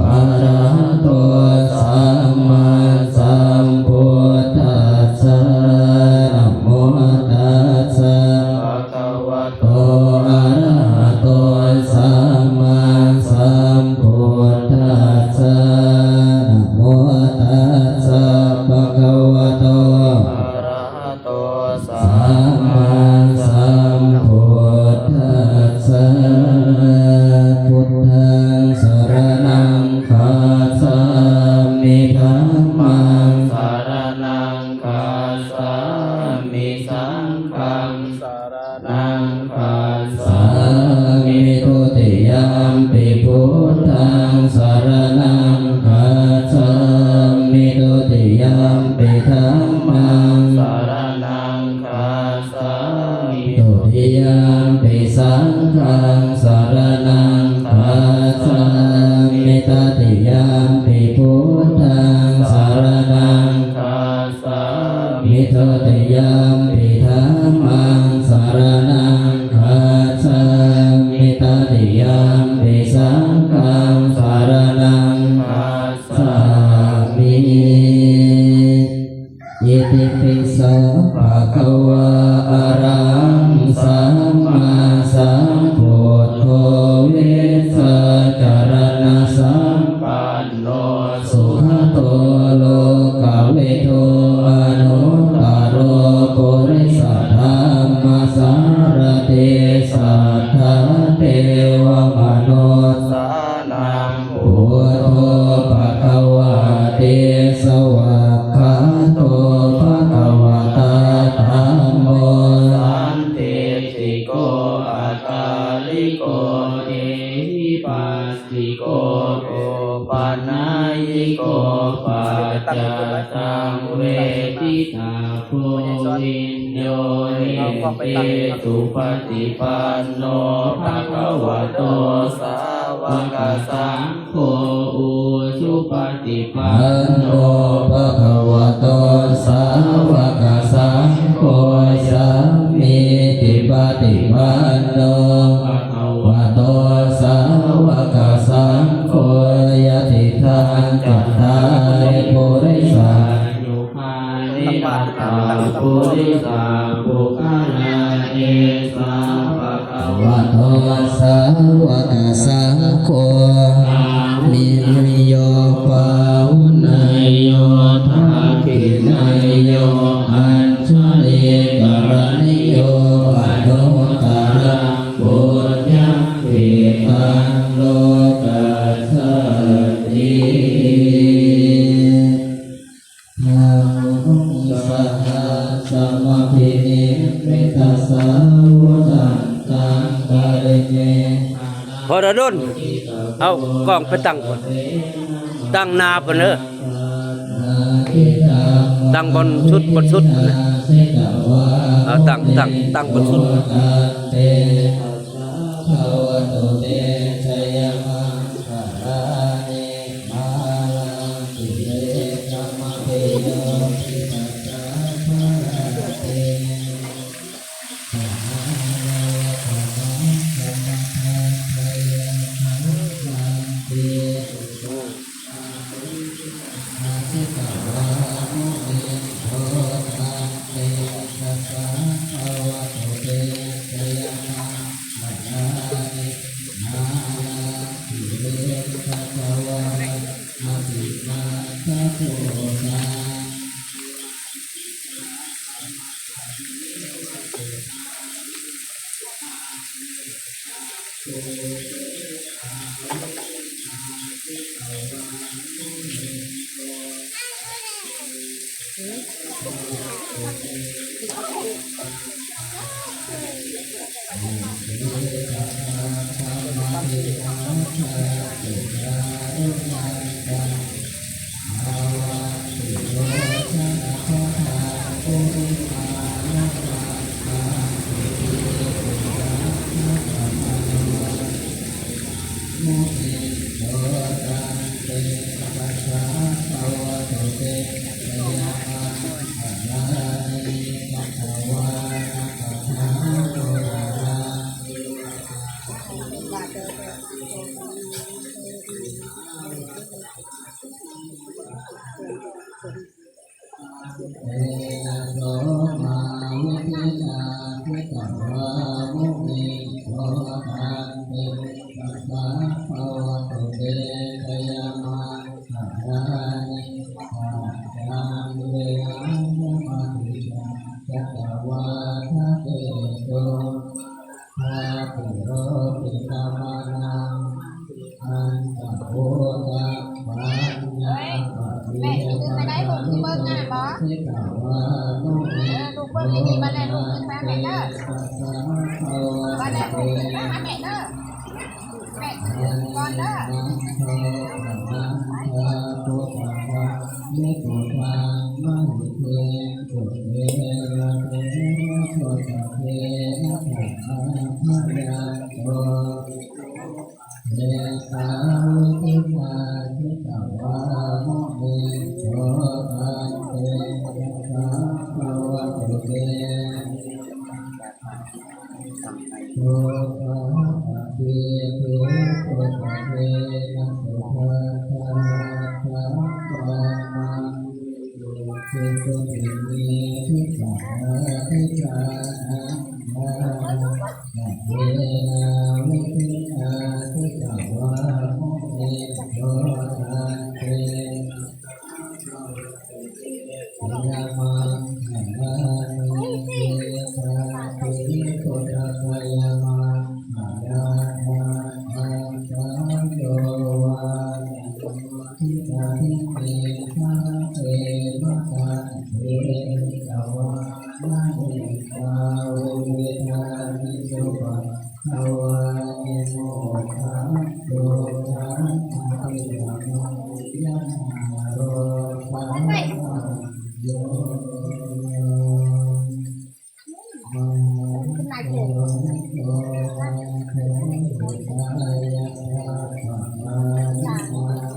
อะระหะโต สัมมาสัมพุทธัสสะ นะโมตัสสะ โต อะระหะโต สัมมาสัมพุทธัสสะ นะโมตัสสะภะคะวะโต อะระหะโต สัมมาสัมพุทธัสสะ พุทธังสะระณังคัจฉามิ ธัมมังสะระณังคัจฉามิ สังฆังสะระณังคัจฉามิ ทุติยัมปิพุทธังสะระณังคัจฉามิ ทุติยัมปิธัมมังสะระณังคัจฉามิ ทุติยัมปิสังฆังสะระณังคัจฉามิ ตติยัมปิพุทธังสะระณังคัจฉามิ ทุติยัมปิธัมมังสะระณังคัจฉามิ ตติยัมปิสังฆังสะระณังคัจฉามิ อิติปิโส ภะคะวา อะระหัง สัมมาสัมพุทโธ วิชชาจารณสัมปันโน สุขโต โลกวิทู อนุตตโร ปุริสธัมมสารถิ สัทธาเทวมนุสสานัง พุทโธ ภะคะวาติ สวากขาโต ภะคะวะตา ธัมโม สันทิฏฐิโก อะกาลิโก เอหิปัสสิโก โอปะนายิโก ปัจจัตตัง เวทิตา โพ วิญโญ หิติ สุปฏิปันโน ภะคะวะโต สาวกสังโฆ อุจุปฏิปันโน ภะคะวะโต สาวกสังโฆ สามีจิปฏิปันโน ภะคะวะโต สาวกสังโฆ ยะติทัง จัตตาริ ปุริสา ยุคานิ อัตตา ปุริสา ปุคคลา เอสา ภะคะวะโต สาวกสังโฆ อาหุเนยโย ปาหุเนยโย ทักขิเนยโย อัญชลีกรณีโย อนุตตรัง ปุญญัง เขตัง โลกัสสะติ ธัมมัง สหัสสะมะภินิมมิตสาวุธัง คังกะลิเม พอระดน เอากล้องไปตั้งพุ้น ตั้งหน้าพุ้นเด้อ ตั้งบนสุด บนสุดพุ้นนะ เอาตั้ง ตั้ง ตั้งบนสุด ภะคะวะโต เต ชะยะมังคะลานิ มาลัง กิเลสะมะเทโย ทิฏฐัสสะ ภะคะวะเต สะหายวะคะมังคะมะทัพพะโย ทัพพันติ อาทิตวามุนิโพ ธันเต สะสะภะคะวะโต เต ชะยะมังคะลานิ มาลัง กิเลสะทะวา อภิวัตโต สา ภะคะวะโต สาวกสังโฆ สัพพัญญู สัพพะ เตนะโสมาวิธินาทิตวามุนิโสตันติสัสสะภะวะตุเตชยมังคลานิสัจจังเวหังสมะติสัจจัตวาทะเตโส พระติโรติกามะนัง อันตะโพตังปัญญาปะเท แม่ขึ้นไปได้ลูก ที่เบิ่งงานบ่ ทิตวานุ เออ ลูกเบิ่งดีๆ มาแล้วลูกขึ้นมาแม่เด้อ มาแล้วลูกขึ้นมาหาแม่เด้อ แม่ขึ้นก่อนเด้อ เอตาวิธินาทิตวามุนิโสตันเตนะภะคะวะตุเต สุขะปะทีเท สุขะเทนะ สุขะทะ ทะ ทะ มัง สุสุติเม ทิสา ทิสานัง ทานะ เทนาวิธินาทิสาวามุนิโสตันเต ยะมังคลานิ เยสาติโสทะกายะมังคลานาทังสาโยวาทิตาทิเม ทะเทมะตันเท สวา มะหิงสา เวทานิสุปะ ทวานิโมทะ โสทะ อภิสมัยยะ มะโร สะ โย มะ ขึ้นมาเจ็ด โส มะ โส สะ ยะ ทะ ปะ ทา นิ มา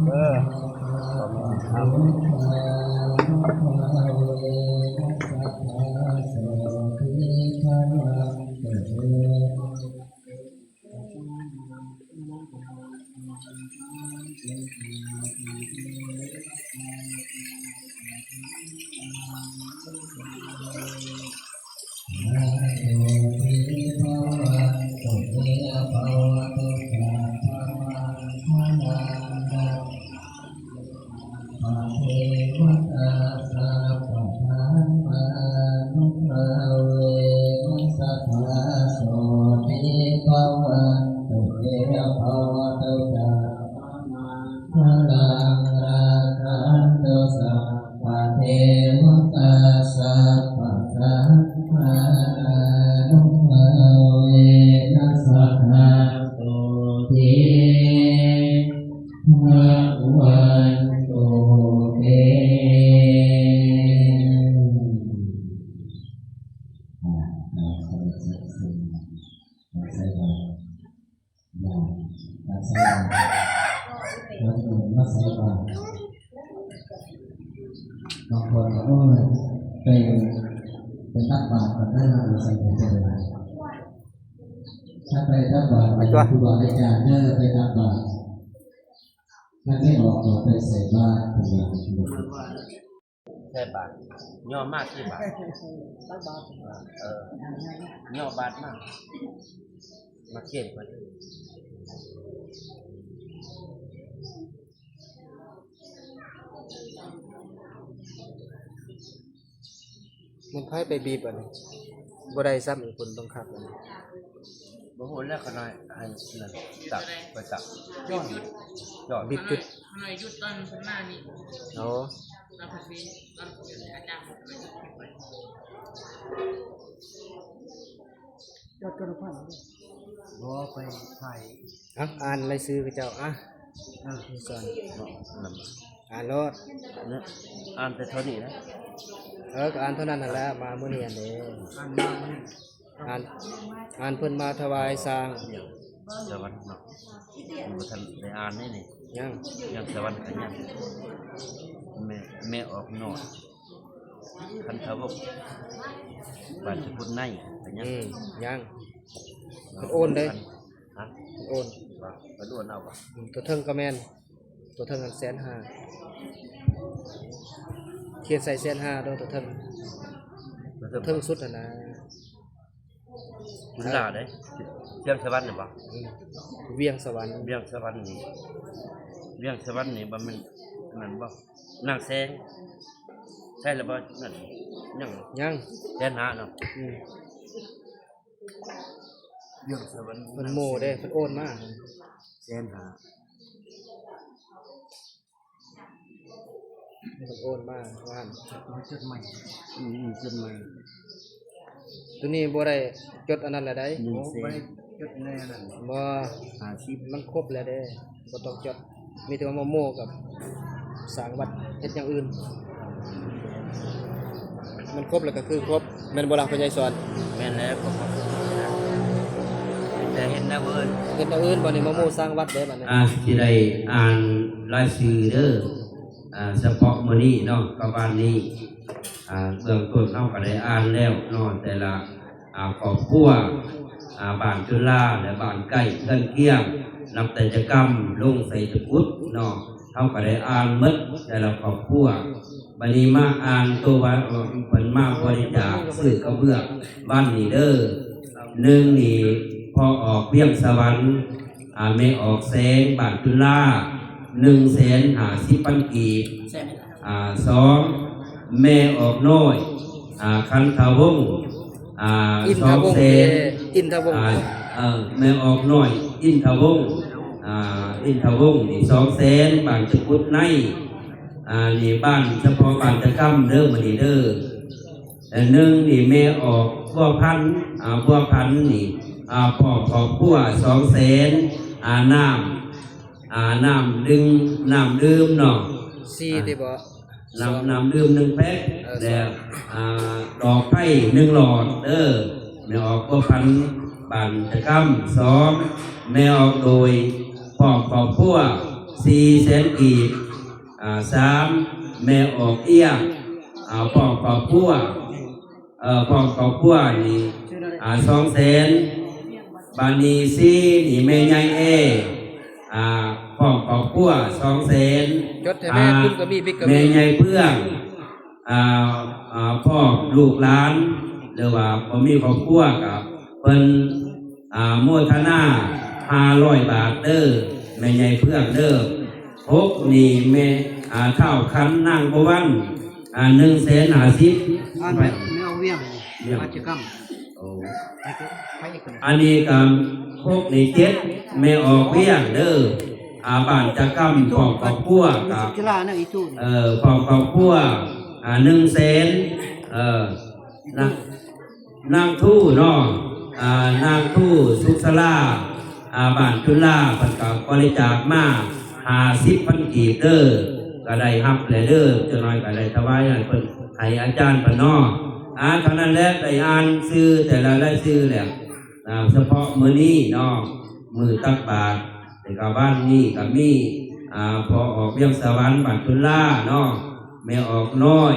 เออ ขอบคุณครับ ส ใส่บาตร อยากจะใส่บาตร แล้วก็มาใส่บาตร บางคนก็ โอ้ย ไป ไปตักบาตรกันได้มาใส่บาตร ถ้าไปตักบาตร ไปจ้ะ ครูบาอาจารย์เด้อ ไปตักบาตร ถ้าไม่ออกก็ไปใส่บาตร ใส่บาตร ย่อมากที่บาท ตักบาตร เออ ย่อบาตรมาก มาเขียนไป มันไผไปบีบอันนี้ บ่ได้ซ้ำอีก คนบังคับอันนี้ บ่ฮู้แล้ว ขน้อยให้นั่นตักไปตัก ยอด ยอด บีบจุด ขน้อยหยุดตอนเพิ่นมานี่ อ๋อ ตอนเพิ่นมี ตอนอาจารย์เพิ่นมาหยุดคลิปไว้ ยอดกระพัน บ่ไปถ่าย อ่ะ อ่านรายชื่อเขาเจ้า อ่ะ อ่ะ มีสอน เนาะ นั่น อ่านโลด เนี่ย อ่านแต่เท่านี้นะ เออ ก็อ่านเท่านั้นนั่นแหละ มามื้อนี้อันเด้ อ่านมามื้อนี้ อ่าน อ่านเพิ่นมาถวายสร้าง สวรรค์เนาะ ยังบ่ทันได้อ่านนี่นี่ ยัง ยังสวรรค์ก็ยัง แม่ แม่ออกนอก คันทวงศ์ บ้านสะพุดในก็ยัง อืม ยัง เพิ่นโอนเด้ ฮะ เพิ่นโอน ว่าเพิ่นโอนเอาบ่ อืม ตัวเทิงก็แม่น ตัวเทิงอันแสนห้า เขียนใส่แสนห้าเด้อ ตัวเทิง ตัวเทิง ตัวเทิงสุดหั่นนะ จุฬาเด้ เวียงสวรรค์นี่บ่ อืม เวียงสวรรค์ เวียงสวรรค์นี่ เวียงสวรรค์นี่บ่แม่นนั่นบ่ นางแสง ใช่แล้วบ่ นั่น ยัง ยัง แสนห้าเนาะ อืม เวียงสวรรค์ เพิ่นโมเด้ เพิ่นโอนมา แสนห้า เพิ่นโอนมาว่าหั่น จดหมาย อืม อืม จดหมาย ตัวนี้บ่ได้จดอันนั้นแล้วใด๋ หนึ่งแสน บ่ได้จดแน่นั่น บ่ ห้าสิบ มันครบแล้วเด้ บ่ต้องจด มีแต่ว่ามาโมกับสร้างวัด เฮ็ดอย่างอื่น มันครบแล้วก็คือครบ แม่นบ่ล่ะ พ่อใหญ่สอน แม่นแล้ว ก็ขอบคุณนะ แต่เฮ็ดแนวอื่น เฮ็ดแนวอื่น บัดนี้มาโมสร้างวัดเด้ บัดนี้ อ่า สิได้อ่านรายชื่อเด้อ อ่า เฉพาะมื้อนี้เนาะ กับวันนี้ อ่า เบื้องต้นเฮาก็ได้อ่านแล้วเนาะ แต่ละ อ่า ครอบครัว อ่า บ้านจุฬาและบ้านใกล้เรือนเคียง นับแต่จะกำลงใส่ตะกรุดเนาะ เฮาก็ได้อ่านหมดแต่ละครอบครัว บัดนี้มาอ่านตัวว่า เอ่อ เพิ่นมาบริจาคซื้อกระเบื้องวันนี้เด้อ หนึ่งนี่ พ่อออกเวียงสวรรค์ อ่า แม่ออกแสง บ้านจุฬา หนึ่งแสนห้าสิบพันกีบ อ่า สอง แม่ออกน้อย อ่า คันทวงศ์ อ่า อินทวงศ์ สองแสน เด้ อินทวงศ์ อ่า เอ่อ แม่ออกน้อย อินทวงศ์ อ่า อินทวงศ์นี่ สองแสน บ้านตะกรุดใน อ่า นี่บ้านเฉพาะบ้านตะกำเด้อ มื้อนี้เด้อ และหนึ่งนี่แม่ออกบัวพันธุ์ อ่า บัวพันธุ์นี่ อ่า พร้อมครอบครัว สองแสน อ่า น้ำ อ่า น้ำดื่ม น้ำดื่มเนาะ สี่ อ่า ติบ่ น้ำ น้ำดื่มหนึ่งแพ็ค เออ และ สอง อ่า ดอกไฟหนึ่งหลอดเด้อ แม่ออกบัวพันธุ์ บ้านตะกำ สอง แม่ออกโดย พร้อมครอบครัว สี่แสนกีบ อ่า สาม แม่ออกเอี้ยง อ่า พร้อมครอบครัว เอ่อ พร้อมครอบครัวนี่ อ่า สองแสน บาดนี้ สี่ นี่แม่ใหญ่แอ อ่า พร้อมครอบครัว สองแสน จดให้แม่ อ่า คุณก็มี บิ๊กก็มี แม่ใหญ่เพื่อง อ่า อ่า พร้อมลูกหลาน หรือว่าบ่มีครอบครัวก็เพิ่น อ่า โมทนา ห้าร้อยบาทเด้อ แม่ใหญ่เพื่องเด้อ หก นี่แม่ อ่า ท้าวขันนางบัววัน อ่า หนึ่งแสนห้าสิบ อ่านไป แม่เอาเวียง เวียง มาจะกำ โอ้ อันนี้ก็ หก นี่ เจ็ด แม่ออกเวียงเด้อ อ่า บ้านจะกำ พร้อมครอบครัวกับ กีฬานะอีตู้ เอ่อ พร้อมครอบครัว อ่า หนึ่งแสน เอ่อ นะ นางทูเนาะ อ่า นางทูสุขสลา อ่า บ้านจุฬา เพิ่นก็บริจาคมา ห้าสิบพันกีบเด้อ ก็ได้รับแล้วเด้อ จักหน่อยก็ได้ถวายให้เพิ่น ให้อาจารย์เพิ่นเนาะ อ่า เท่านั้นแหละ ได้อ่านชื่อแต่ละรายชื่อแล้ว อ่า เฉพาะมื้อนี้เนาะ มื้อตักบาตร แล้วก็วันนี้ก็มี อ่า พ่อออกเวียงสะหวัน บ้านจุฬาเนาะ แม่ออกน้อย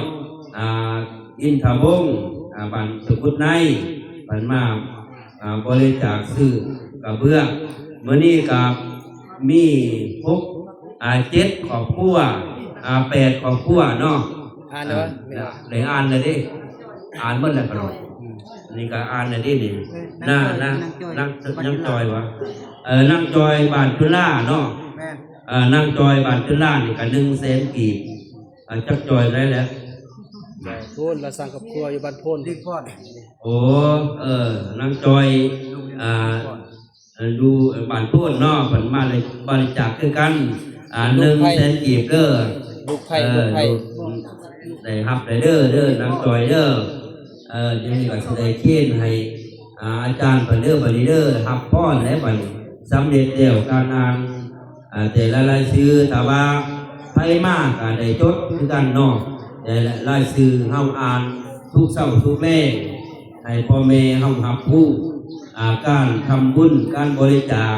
อ่า อินทวงศ์ อ่า บ้านตะกุดใน เพิ่นมา อ่า บริจาคซื้อกระเบื้อง มื้อนี้ก็มีหก อ่า เจ็ดครอบครัว อ่า แปดครอบครัวเนาะ อ่านแล้ววะ อ่า ได้อ่านแล้วเด้ อ่านหมดแล้วครับ อืม นี่ก็อ่านแล้วเด้นี่ นาง นาง นางจอย นาง นางจอยวะ เออ นางจอยบ้านจุฬาเนาะ แม่น เออ นางจอยบ้านจุฬานี่ก็หนึ่งแสนกีบ อ่า จักจอยได้แล้ว โพน ละสร้างครอบครัวอยู่บ้านโพน โอ้ เออ นางจอย อ่า เอ่อ อยู่บ้านโพนเนาะ เพิ่นมาเลยบริจาคคือกัน อ่า ลูกไผ่ หนึ่งแสนกีบเด้อ ลูกไผ่ เออ ลูกไผ่ ลูก ได้รับได้เด้อ เด้อ นางจอยเด้อ เออ เดี๋ยวนี้ก็สิได้เคนให้ อ่า อาจารย์เพิ่นเด้อ บัดนี้เด้อ รับพรแล้วบัดนี้ สำเร็จแล้วการอ่าน อ่า แต่ละรายชื่อ ถ้าว่าไผมาก็ได้จดคือกันเนาะ แต่ละรายชื่อเฮาอ่านทุกเช้าทุกแลง ให้พ่อแม่เฮารับรู้ อ่า การทำบุญ การบริจาค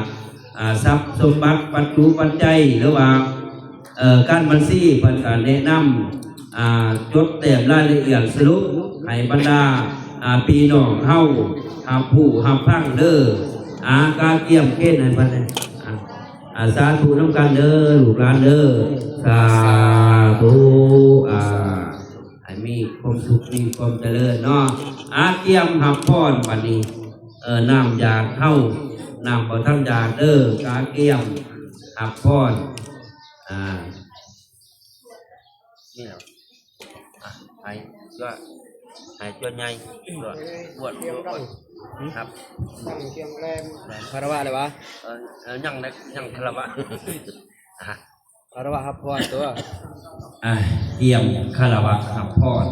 อ่า ทรัพย์สมบัติ วัตถุปัจจัย หรือว่า เอ่อ การบัญชี เพิ่นก็แนะนำ อ่า จดแต้มรายละเอียดสรุปให้บรรดา อ่า พี่น้องเฮารับรู้รับฟังเด้อ อ่า กาเกียมเคนให้เพิ่นแหน่ อ่า อ่า สาธุนำกันเด้อ ลูกหลานเด้อ สาธุ อ่า ให้มีความสุข มีความเจริญเนาะ อ่า เตรียมรับพรบัดนี้ เออ น้ำยาเฮา น้ำบ่ทันยาเด้อ กาเกียมรับพร อ่า นี่แหละ อ่ะ ให้จ้ว ให้จ้วใหญ่ จ้ว ปวด ปวด ปวด ครับ ตั้งเสียงแรง คารวะเลยวะ เออ เออ ยังนะ ยังคารวะ อ่ะ คารวะรับพรตัว อ่ะ เตรียมคารวะรับพร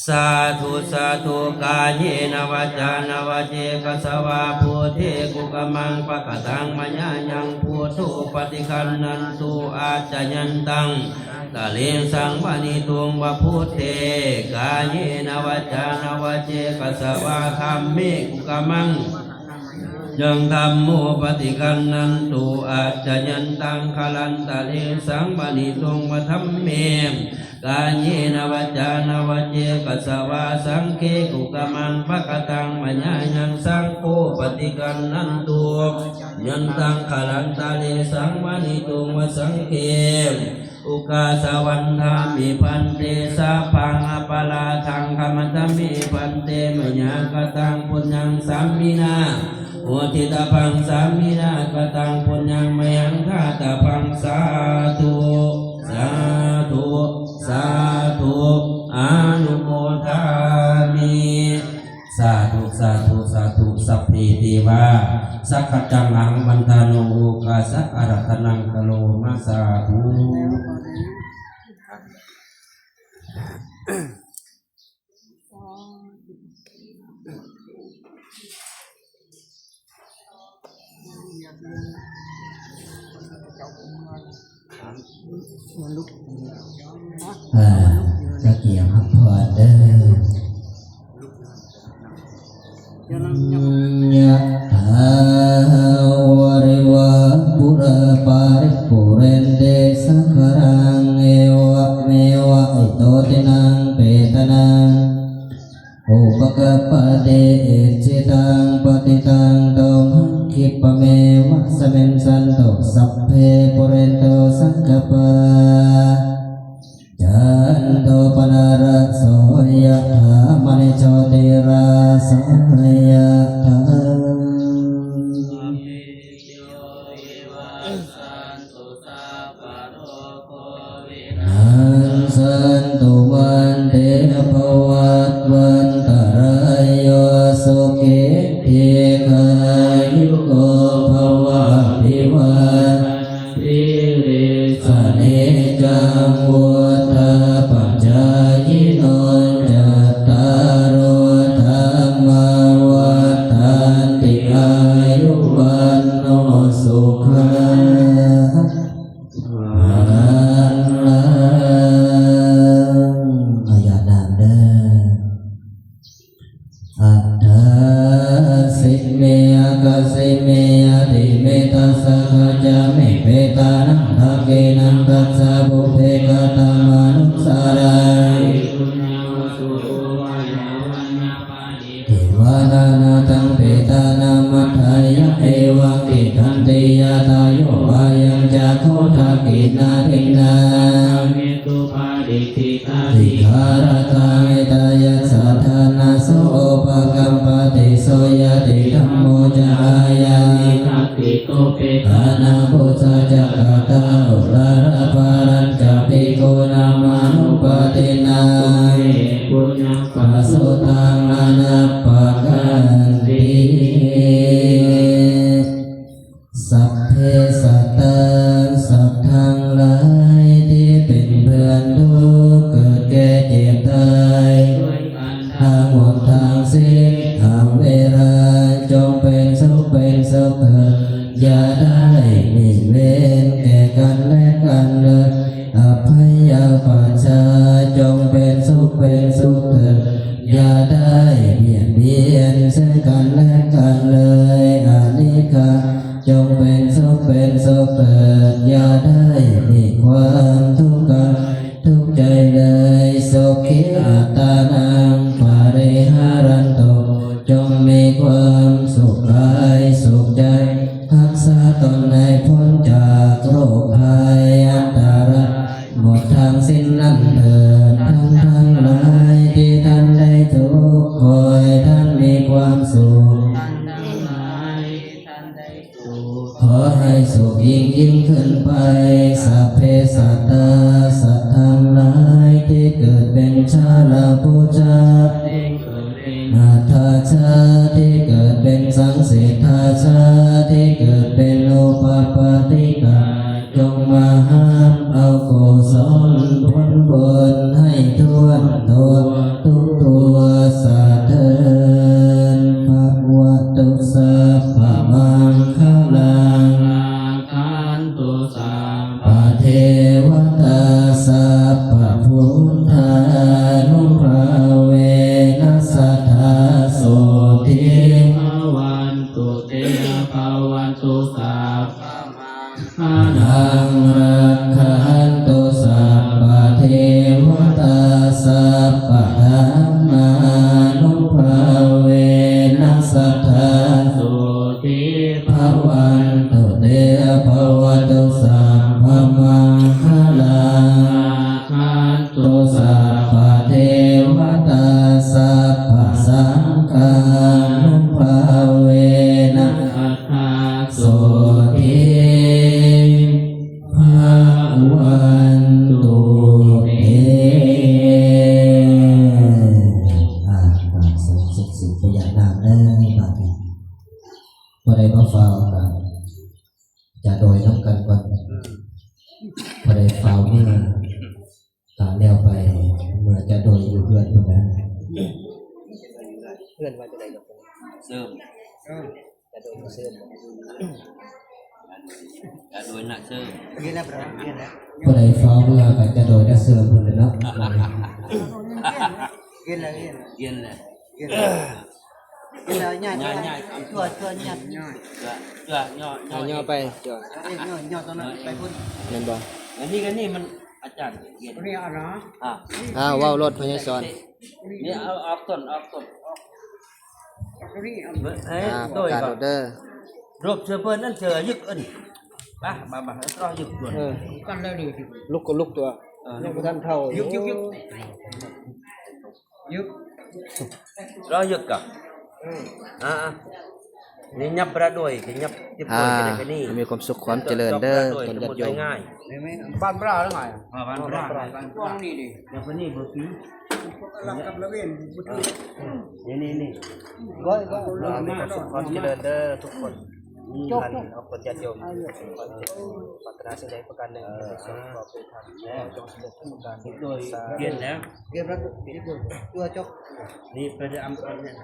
สาธุ สาธุ กาเยนะวาจานะวาเจกะสะวา พุทเทกุกะมังปะกะตังมะยะยัง พุทโธปะติคันนันตุ อัจจายันตัง กะเลสังวะนิตุงวะ พุทเท กาเยนะวาจานะวาเจกะสะวา ธัมเมกุกะมัง ยัง ธัมโมปะติคันนันตุ อัจจายันตัง คะลันตะเลสังวะนิตุงวะ ธัมเม กาเยนะวาจานะวาเจกะสะวา สังเฆกุกะมังปะกะตังมะยะยัง สังโฆปะติคันนันตุ ยันตัง คะลันตะเลสังวะนิตุงวะ สังเฆ อุกาสะวันทามิ ภันเต สัพพังอะปะราทัง ขะมะทะเม ภันเต มะยะกะตัง ปุญญัง สามินา โมทิตะพัง สามินา กะตัง ปุญญัง มะยัง ทาตะพัง สาธุ สาธุ สาธุ อนุโมทามิ สาธุ สาธุ สาธุ สัพเพเทวา สักขะจัง หัง วันทานุ โอกาสะ อาราธนัง กะโรมะ สาธุ อ่า กะเกียมรับพรเด้อ ยะถาวะริวะปุราปาริปุเรนติสาคารัง เอวะเมวะอิโตทินังเปตานัง อุปกัปปติ อิจฉิตังปัตติตัง ตุมหังคิปะเมวะสะมิชฌันตุ สัพเพปุเรนตุสังกัปปา จันโทปนรสโส ยะถามะณิโชติราโส ยะถา สันตุมันเตภวัตวันตะรายโย สุขีทีฆายุโกภวะ อภิวาทะนะสีลิสสะเนจัง วุฑฒาปะจายิโน จัตตาโรธัมมา Panānaṃ taṃ petānamatthāya evaṃ tiṭṭhanti yathāyo ayaṃ cakkhukha kinnadinā khiggaratā mettāya saddhāna so upakappati. So ñātidhammo ca ayaṃ anabhujā ca katā uḷārā balañca bhikkhūnamanuppadinnaṃ pasutaṃ anappakanti. Sabbe sattā สัตว์ทั้งหลายที่เป็นเพื่อนทุกข์เกิดแก่เจ็บตายทั้งหมดทั้งสิ้น อเวรา จงเป็นสุขเป็นสุขเถิด อย่าได้มีเวรแก่กันและกันเลย อัพพยาปาชา จงเป็นสุขเป็นสุขเถิด อย่าได้เบียดเบียนซึ่งกันและกันเลย อนิฆา จงเป็นสุขเป็นสุขเถิด อย่าได้มีความทุกข์กายทุกข์ใจเลย สุขีอัตตานังปะริหารันตุ จงมีความสุขกายสุขใจ รักษาตนให้พ้นจากโรคภัยอันตรายหมดทั้งสิ้นนั้นเถิด ท่านทั้งหลายที่ท่านได้ทุกข์ ขอให้ท่านมีความสุข ท่านทั้งหลายท่านได้สุข ขอให้สุขยิ่งยิ่งขึ้นไป สัพเพสัตตา สัตว์ทั้งหลายที่เกิดเป็นชาลาพุชา อัฏฐาชาติที่เกิดเป็นสังเสทาชาติที่เกิดเป็นอุปปาติกา จงมาหาบเอากุศลผลบุญให้ถ้วนตัวทุกตัวสาเถิด ภะวะตุสัพพะมังคะลัง รักขันตุสัพพะเทวะตา สัพพะพุทธานุภาเวนะ สัทธาโสตถี ภะวันตุเต ภะวันตุสัพพะมังคะลัง รักขันตุสัพพะเทวะตา สัพพะธัมมานุภาเวนะ สัทธาโสตถี ภะวันตุเต ภะวะตุสัพพะมังคะลัง รักขันตุสัพพะเทวะตา สัพพะสังฆานุภาเวนะ สัทธาโสตถี ภะวันตุเต อ่า กราบสวดเสร็จสิ้นพญานาคแล้ว บัดนี้ ผู้ใดมาเฝ้าก็จะโดยนำกันก่อน ผู้ใดเฝ้าเมื่อ ก็แล้วไป เมื่อจะโดยอยู่เฮือนพุ้นนะ เฮือนว่าจะได้ดอก เสริม จะโดยเสริม จะโดยนะเสริม เย็นแล้วครับ เย็นแล้ว ผู้ใดเฝ้าเมื่อก็จะโดยนะเสริมพุ้นแหละเนาะ เย็นแล้ว เย็นแล้ว เย็นแล้ว เย็นแล้ว เดี๋ยวย่า ย่า ย่า ช่วย ช่วยย่า ช่วย ช่วยย่อ ย่อ อ่ะ ย่อไป ย่อ เอ้ย ย่อ ย่อตรงนั้น ไปพุ้น แม่นบ่ อันนี้ก็นี่มัน อาจารย์เขียน ตัวนี้เอาเนาะ อ่ะ อ่า เว้ารถพญาสอน นี่เอา ออกต้น ออกต้น ออก ตัวนี้เอา เอ้ย อ่า โดย ประกาศ ก่อน ออเดอร์ รบเสือเพิ่นนั่นเสือยึกเอิ้น มา มา มา รอยึกด่วน เออ กันเลยนี่ ลุกก็ลุกตัว เออ ยังบ่ทันเท่า ยึก ยึก ยึก ยึก รอยึกก่อน อืม อ่า อ่า นี่ยับพระด้วย นี่ยับ ยับ อ่า ด้วย ก็ได้แค่นี้ มีความสุขความเจริญเด้อ จบพระด้วย ต้นญาติโยม ทั้งหมดง่ายๆ บ้านพระหรือไง อ่า บ้านพระ บ้านพระ บ้านพระ นี่ดิ เดี๋ยวคนนี้บ่ถือ หลักกับระเวนบ่ถือ นี่ นี่ นี่ ร้อย ร้อย อ่า มีความสุขความเจริญเด้อทุกคน อืม ท่านเอาคนญาติโยม ปรารถนาสิ่งใดประการหนึ่ง เออ ขอเป็นธรรม แล้วจงสำเร็จทุกประการ โดย สาธุ เปลี่ยนแล้ว เปลี่ยนแล้ว ตัวจบ นี่ไปได้อำก่อนเนี่ย